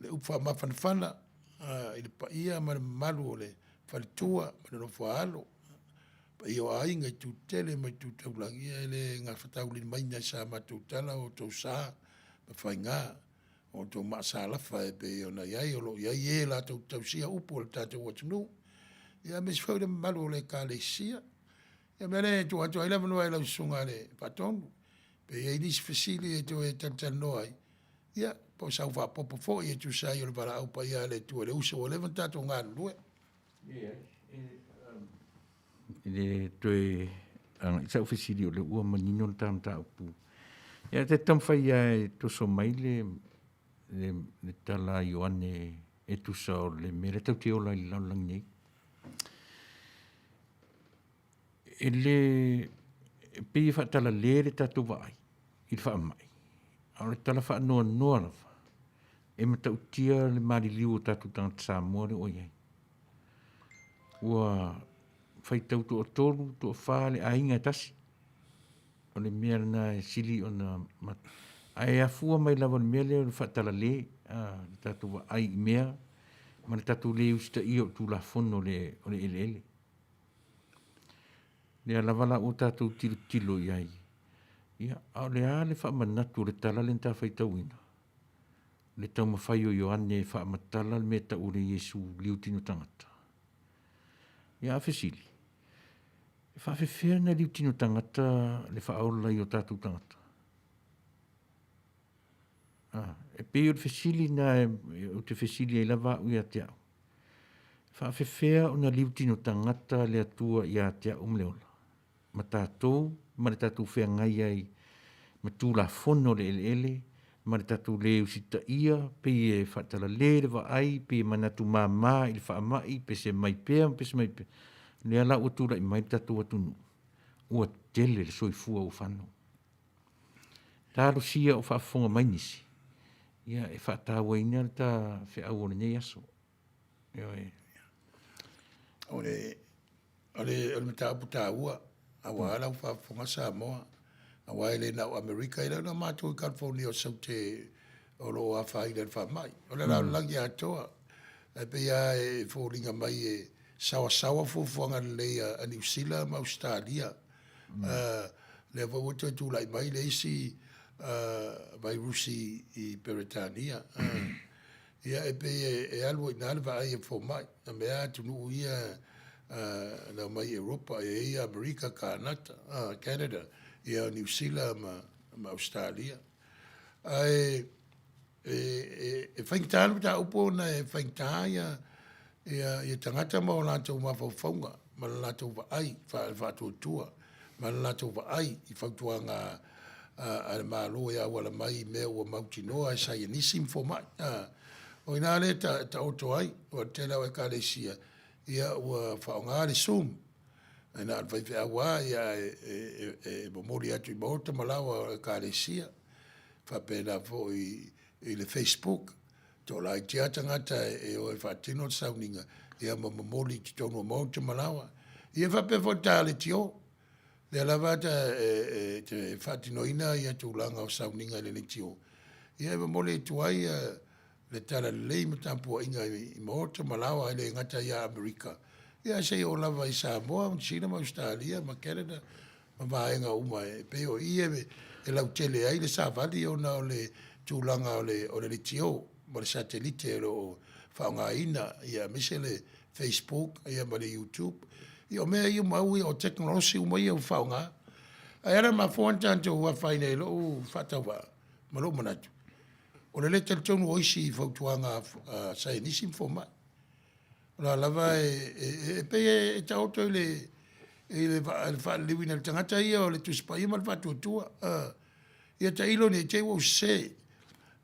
le upu faamafanafana i le paia ma le mamalu o le faletua ma le nofoaalo, paia o aiga i itu tetele ma itu taulagi, ia e le gafataulimaina i sa matou tala o outou sa ma faiga, o outou maasalafa e pei ona i ai, o lo o i ai e latou te tausia upu o le tatou atunuu, ia aemaise foi le mamalu o le Ekalesia. Ia o le mea lea e tuu atu ai le avanoa i lau Susuga i le Faatonu, pe i ai nisi fesili e toe talatalanoa ai, ia, po o sau faaopoopo foi e tusa ai o le valaau paia a le Atua i le uso ua leva ona tatou galulue. E le toe agai sau fesili o lea ua manino le ta mataupu. Ia te taumafai lava e toso mai le, le, le tala a Ioane e tusa o le mea lea tatou te ola ai i le lalolagi nei. E le, e pei e faatalale le tatou vaai i le faamai, a o le tala faanoanoa lava, e matautia le maliliu o tatou tagata Samoa lea ua i ai. Ua faitau toatolu, toafa le aiga e tasi. O le mea lena e sili ona ae afua mai lava i le mea lea o le faatalale, a, le tatou vaai i mea ma le tatou le usitaia o Tulafono o le eleele. Lea lava la ua tatou tilotilo i ai, ia, a o le a le faamanatu o le tala lea na ta faitauina? Le taumafai o Ioane e faamatala le mea e tau o le Iesu liutino tagata. Ia a fesili, e faafefea ona liutino tagata le faaola i o tatou tagata? Ah, e pei o le fesili na ou te fesili ai lava au ia te au. E faafefea ona liutino tagata le Atua ia te au ma le ola? Ma tatou ma le tatou feagai ai ma Tulafono o le eleele ma le tatou le usitaia, pei e faatalale le vaai, pei e manatu mama i le faamai, pese mai pea ma pese mai pea. Lea la ua tulai mai le tatou atunuu, ua tele le soifua ua fano. Talosia o faafofoga mai nisi, ia e faatauaina le ta feau o lenei aso. Ioe. O le O le, o le mataupu taua, aua lau faafofoga Samoa, aua e le na o Amerika, e le o na matou i California o Saute o lo o afaina i le faamai. O le lalolagi atoa, ae pei lava e foliga mai e saoasaoa fuafuaga lelei a Niu Sila ma Ausetalia. Lea foi ua toe tulai mai le isi vairusi i Peretania. Ia e pei e alu ai i ina le vaai a fomai, a mea atunuu ia na omai i Europa, e i ai Amerika, Kanata, Canada, ia Niu Sila ma Ausetalia. Ae e faigata le mataupu ona e faigata ia tagata ma o latou mafaufauga ma le latou vaai faatuatua ma le latou vaai i fautuaga a le Malo e auala mai i mea ua mautinoa e saienisi ma fomai. O ina lea e taoto ai, o le tele o ekalesia, ia ua faaaoga le Zoom. Ae na o le faifeau lava ia e momoli atu i maota ma laoa o ekalesia. Faapena foi i le Facebook, toalaiti lava tagata e o e faatino le sauniga ia ma momoli i totonu o maota ma laoa. Ia faapea foi le ta leitio, lea lava e te faatinoina ia tulaga o sauniga i le leitio, ia e momoli atu ai le talalelei ma tapuaiga i maota ma laoa e le gata ia Amerika, ia ae se i oo lava i Samoa, Niu Sila ma Ausetalia ma Canada ma vaega uma e pei o i e lautele ai le savali ona o le tulaga o le leitio ma le satelite o lo o faaaogaina, ia aemaise le Facebook ia ma le YouTube. Ia o mea ia uma au ia o tekonolosi uma ia ua faaaoga. Ae ala mafua ona tatou afaina i lou faatauvaa ma lou manatu, o le le talitonu o isi i fautuaga a saienisi ma fomai. O la lava e pei e taoto i le i le faaliliuina e le tagata ia o le Tusi Paia ma le Faatuatua. Ia tailo ne i te i ua ou sese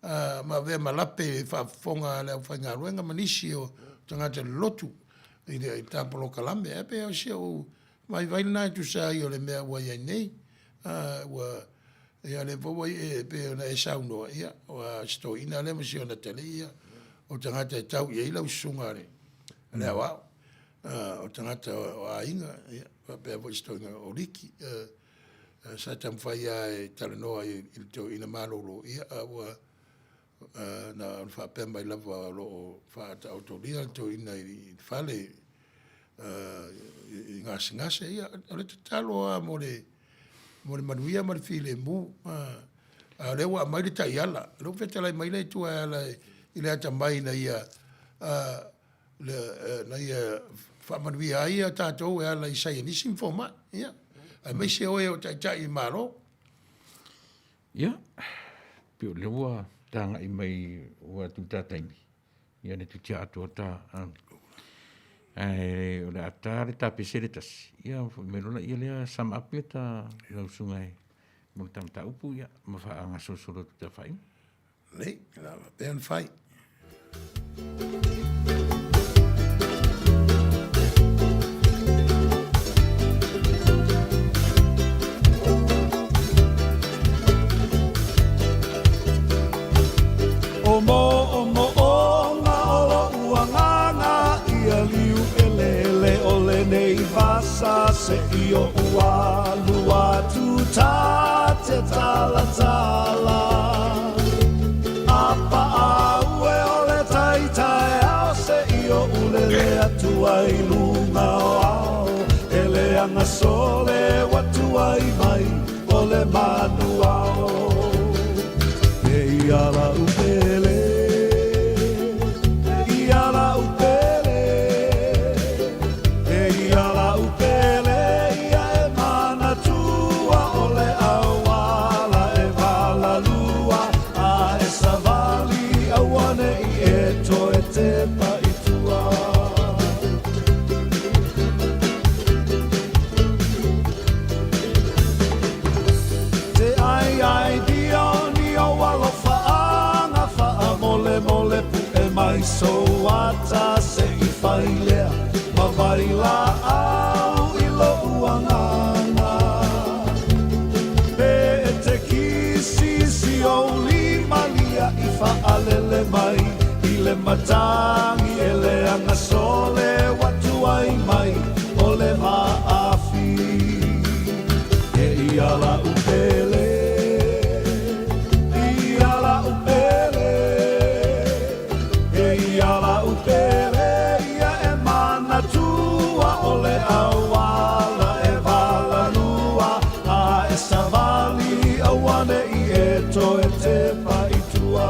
ma avea ma lape i le faafofoga a le aufaigaluega ma nisi o tagata lolotu i le ta polokalame. Ae pei o si ou vaivai lena e tusa ai o le mea ua i ai nei. Ua, ia lea foi ua e pei ona e saunoa, ia, ua si toeaina lea ma si ona atalii ia, o tagata e tau i ai lau susuga i le aoao, o tagata o aiga, ia, faapea foi si toeaina o Liki. Sa taumafai lava e talanoa i le toeaina malolo, ia, a ua na ona faapea mai lava o lo o faataotolia le toeaina i le fale i gasegase. Ia, o le tatalo lava mo le mo le manuia ma le filemu. A o lea ua aumai le taiala, o lea ua fetalai mai le Atua e ala i le atamai ina ia na ia faamanuia ai a tatou e ala i saienisi ma fomai, ia, aemaise oe o taitai Malo. Ia, pei o lea ua tagai mai ua atu ta taimi, ia le tutia atoa ta, ae o le a ta le tapese le tasi, ia foi mai loa laia lea sum up ia ta lau susuga e mo le ta mataupu ia ma faagasolosolo atu ta faaiuga. Lelei, o le a faapea ona fai. O moʻomoʻoga o loʻu agaga ia liu ʻeleʻele o lenei vasa se i oʻu alu atu ta te talatala. A paʻa ue o le tai taeao se i oʻu lele atu ai luga o ao e leaga sole ua tuai mai o le manu ao. E ia la'u pele, e ia la'u pele. E ia la'u pele ia e manatua o le auala e walalua a e savali auane'i e toe tepa i tua. Te ai ai dioni o alofaaga faamolemole pu'e mai sou ata se i fai lea ma vai laau i lo'u agaga. Pe e te kisi si ou lima lia'i faalele mai i le matagi e leaga sole ua tuai mai o le vaafi. E ia la'u pele, ia la'u pele. E ia la'u pele ia e manatua o le auala e walalua a e savali auane'i e toe tepa i tua.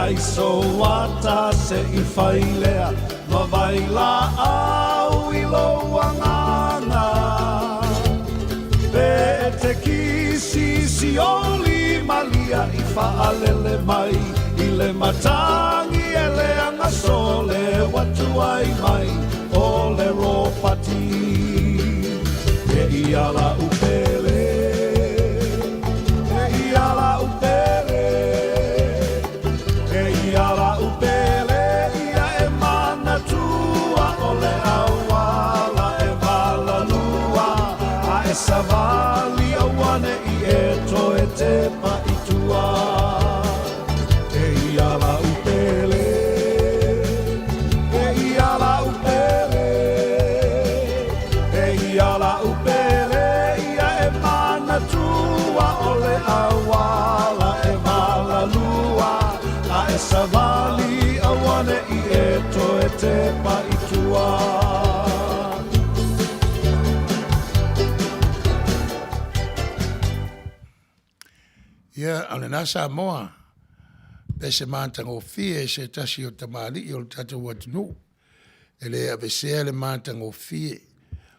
ai sou ata se i fai lea ma vai laau i lou agaga. Pe e te kisi sioli malia i faalele mai i le matagi e leaga sole ua tuai mai o le ropati. E ia la'u pele, e ia la'u pele, e ia la'u pele ia e manatua o le auala e valalua a e savali auane'i e toe tepa i tua. E ia la'u pele, e ia la'u pele, e ia la'u pele ia e manatua o le auala e valalua a e savali auane'i e toe tepa i tua. Ia, o lena Samoa, pe se matagofie e se tasi o tamalii o le tatou atunuu, e le avesea le matagofie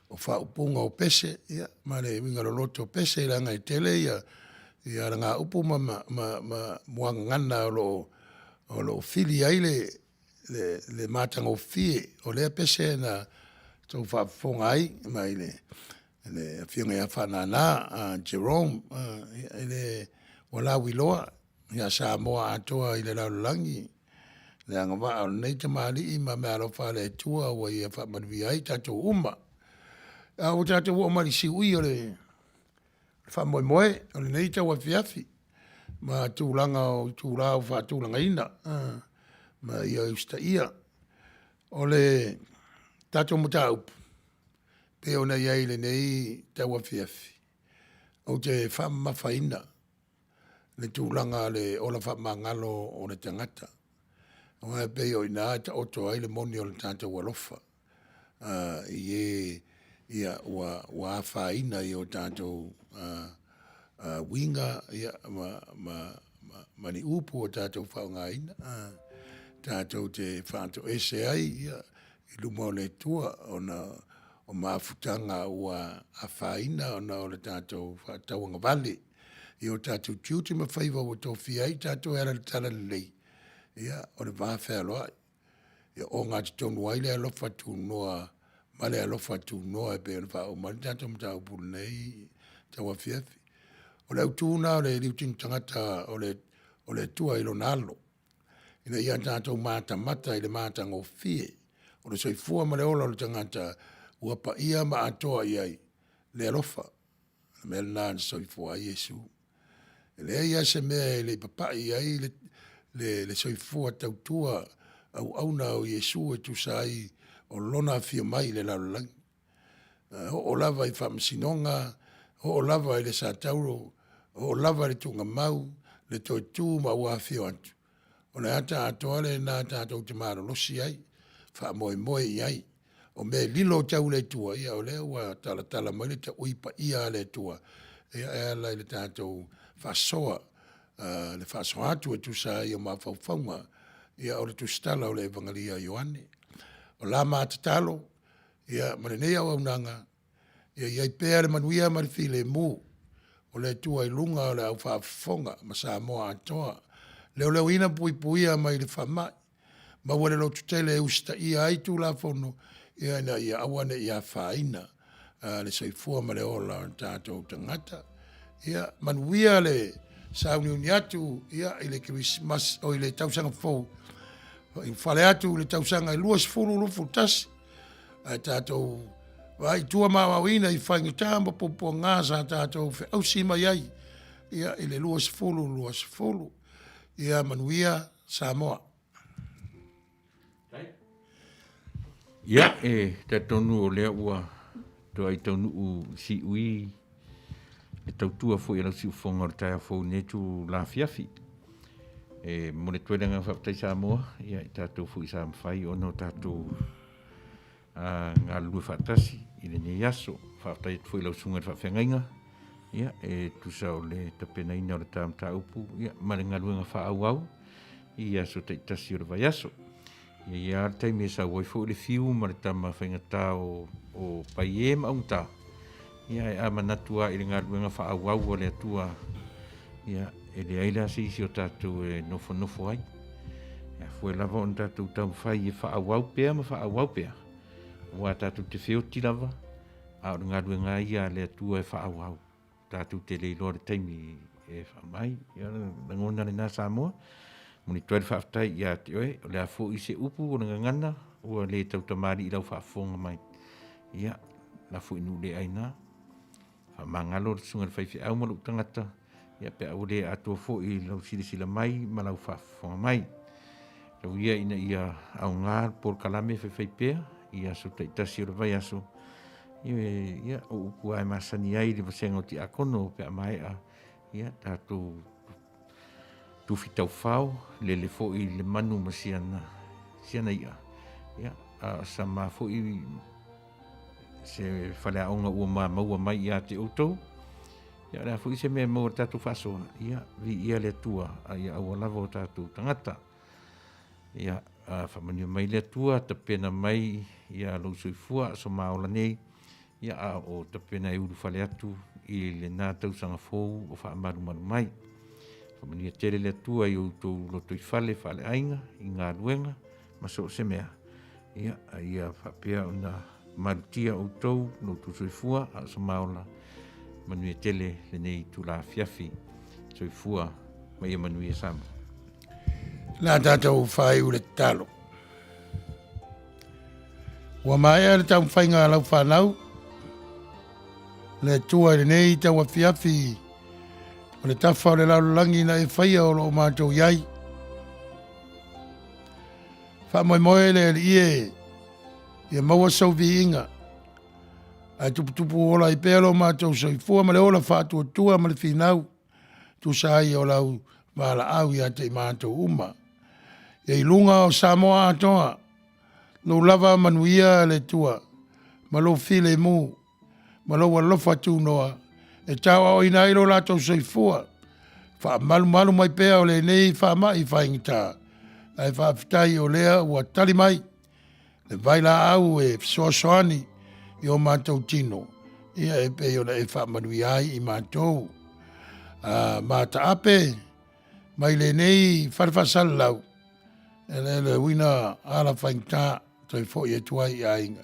o faaupuga o pese, ia, ma le uiga loloto o pese, leaga e tele ia, ia alagaupu ma, ma, ma, ma muagagana o lo o, o lo o fili ai le, le, le matagofie o lea pese na tou faafofoga ai mai le, le afioga ia Faanana Jerome i le ua lauiloa ia Samoa atoa i le lalolagi le agavaa o lenei tamalii ma meaalofa a le Atua ua ia faamanuia ai tatou uma. A ua tatou oo mai i le siui o le faamoemoe o lenei tauafiafi ma tulaga o itula ua faatulagaina ma ia usitaia. O le tatou mataupu pei ona i ai i lenei tauafiafi, ou te faamamafaina le tulaga o le ola faamagalo o le tagata, aua e pei o i ina e taoto ai le moni o le tatou alofa i e ia ua, ua afaina i o tatou uiga ia, ma, ma, ma, ma ni upu ua tatou faaaogaina, tatou te faatoese ai ia, i luma o le Atua ona o mafutaga ua afaina ona o le tatou faatauagavale i o tatou tiute ma faiva ua tofia ai tatou e ala i le talalelei, ia, o le va fealoai. Ia ogatotonu ai le alofa tunoa ma le alofa tunoa e pei ona faauma ai le tatou mataupu i lenei tauafiafi. O le autu lena o le liutino tagata o le, o le Atua i lona alo, ina ia tatou matamata i le matagofie o le soifua ma le ola o le tagata ua paia ma atoa i ai le alofa. O le mea lena na soifua ai Iesu. E leai lava se mea e le i papai i ai le, le, le soifua tautua auauna o Iesu e tusa ai o lona afio mai i le lalolagi. Oo lava i faamasinoga, oo lava i le satauro, oo lava i le tuugamau, le toe tu ma ua afio atu. O le ata atoa lena tatou te malolosi ai, faamoemoe i ai. O mea e lilo tau i le Atua, ia o lea ua talatala mai le taui paia a le Atua, ia e ala i le tatou faasoa, le faasoa atu e tusa ai o mafaufauga, ia o le tusitala o le Evagalia a Ioane. O la ma tatalo, ia ma lenei auaunaga, ia i ai pea le manuia ma le filemu o le Atua i luga o le au faafofoga ma Samoa atoa. Leoleoina ma puipuia mai le faamai, maua le lototele e usitaia ai Tulafono, ia ina ia aua ne i afaina le soifua ma le ola o tatou tagata. Ia manuia le sauniuni atu ia i le Kerisimasi, o i le tausaga fou, fale atu i le tausaga e 2021, ae tatou vaai i tua ma aoaoina i faigata ma puapuaga sa tatou feausi mai ai ia i le 2020. Ia manuia Samoa. Ia, e talitonu o lea ua toai taunuu i siui le tautua foi a lau siufofoga o le taeao fou i lenei itula afiafi. E momoli atu ai le agaga faafetai Samoa ia i tatou foi sa mafai ona o tatou galulue faatasi i lenei aso. Faafetai atu foi i lau susuga i le faafeagaiga ia e tusa o le tapenaina o le ta mataupu ia ma le galuega faaauau. i aso taitasi o le vaiaso. Ia i ai le taimi e sau ai foi le fiu ma le tama faigata o, o Paie ma Augata. Ia ae a manatu lava i le galuega faaauau a le Atua, ia e leai la se isi o tatou e nofonofo ai. E afua lava ona tatou taumafai e faaauau pea ma faaauau pea, aua tatou te feoti lava, a o le galuega lava ia a le Atua e faaauau. Tatou te le iloa le taimi e faamai. Ia, o le lagona lena Samoa. Momoli atu ai le faafetai ia te oe, o le a foi se upu o le gagana ua le tautamalii i lau faafofoga mai. Ia, lafo i nuu le aina. Faamagalo le susuga i le faifeau ma lou tagata, ia pe a ua le atoa foi i lau silasila mai ma lau faafofoga mai. Tau ia ina ia aoga le polokalame faifaipea i aso taitasi o le vaiaso, ia, o upu lava e masani ai le vasega o tiakono pe a maea, ia, tatou tufi taufao, lele foi le manu ma siana, siana i'a, ia, a o sama foi se faleaoga ua maua mai ia te outou, ia, o le a foi se mea e maua i le tatou faasoa, ia, viia le Atua, a ia aua lava o tatou tagata. Ia, faamanuia mai le Atua, tapena mai ia lou soifua aso maola nei, ia a o tapena e ulufale atu i lena tausaga fou o faamalumalu mai. Faamanuia tele le Atua i outou lotoifale faaleaiga, i galuega ma so o se mea. Ia, a ia faapea ona malutia outou lo outou soifua a o se maola. Manuia tele lenei itula afiafi. Soifua ma ia manuia Samoa. Le a tatou faaiu le tatalo. Ua maea le taumafaiga a lau fanau, le Atua i lenei tauafiafi o le tafa o le lalolagi na e faia o lo o matou i ai. Faamoemoe le Alii e, ia maua sou viiga, ae tuputupu ola ai pea lo matou soifua ma le ola faatuatua ma le finau, tusa ai o lau valaau ia te i matou uma. Ia i luga o Samoa atoa, lou lava manuia le Atua, ma lou filemu, ma lou alofa tunoa e tauaoina ai lo latou soifua, faamalumalu mai pea o lenei faamai faigata, ae faafetai o lea ua tali mai le vailaau e fesoasoani i o matou tino, ia e pei ona e faamanuia ai i matou. A mataape mai lenei fale faasalalau, e le le uina ala faigata toe foi atu ai i aiga.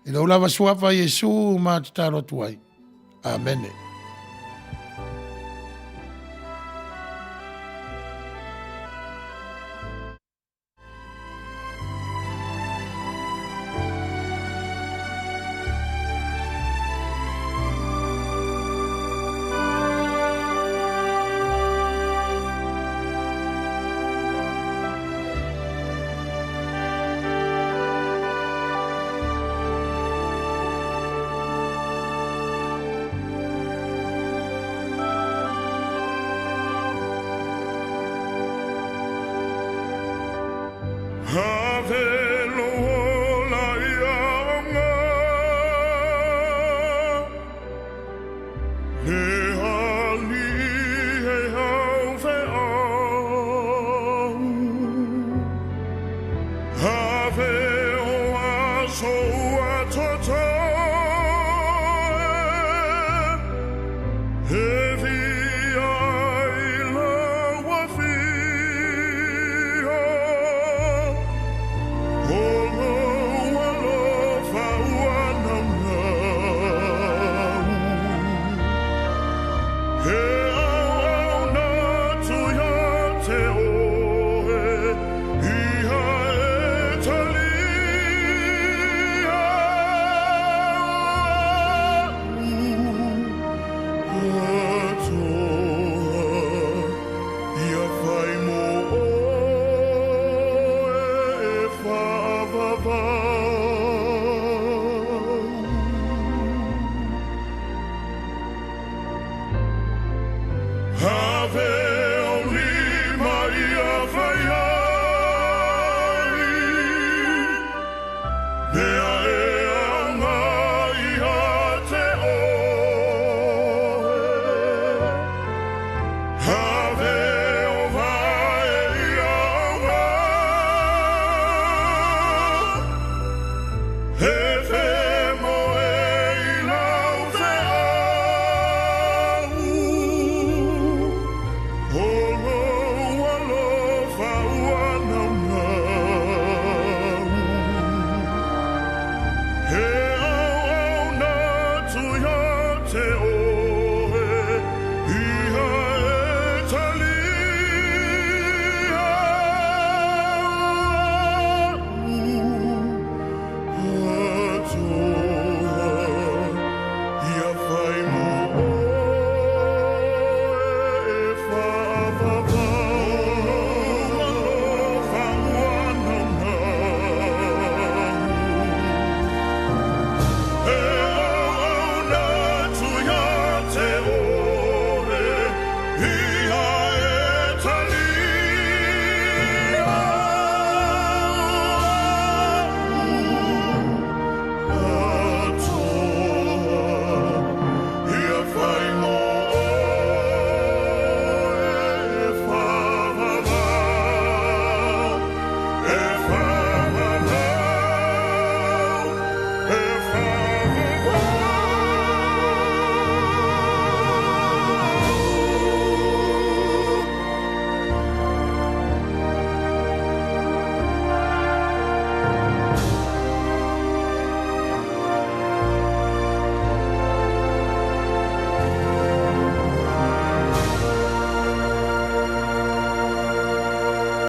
I lou lava suafa Iesu ma tatalo atu ai. Amene.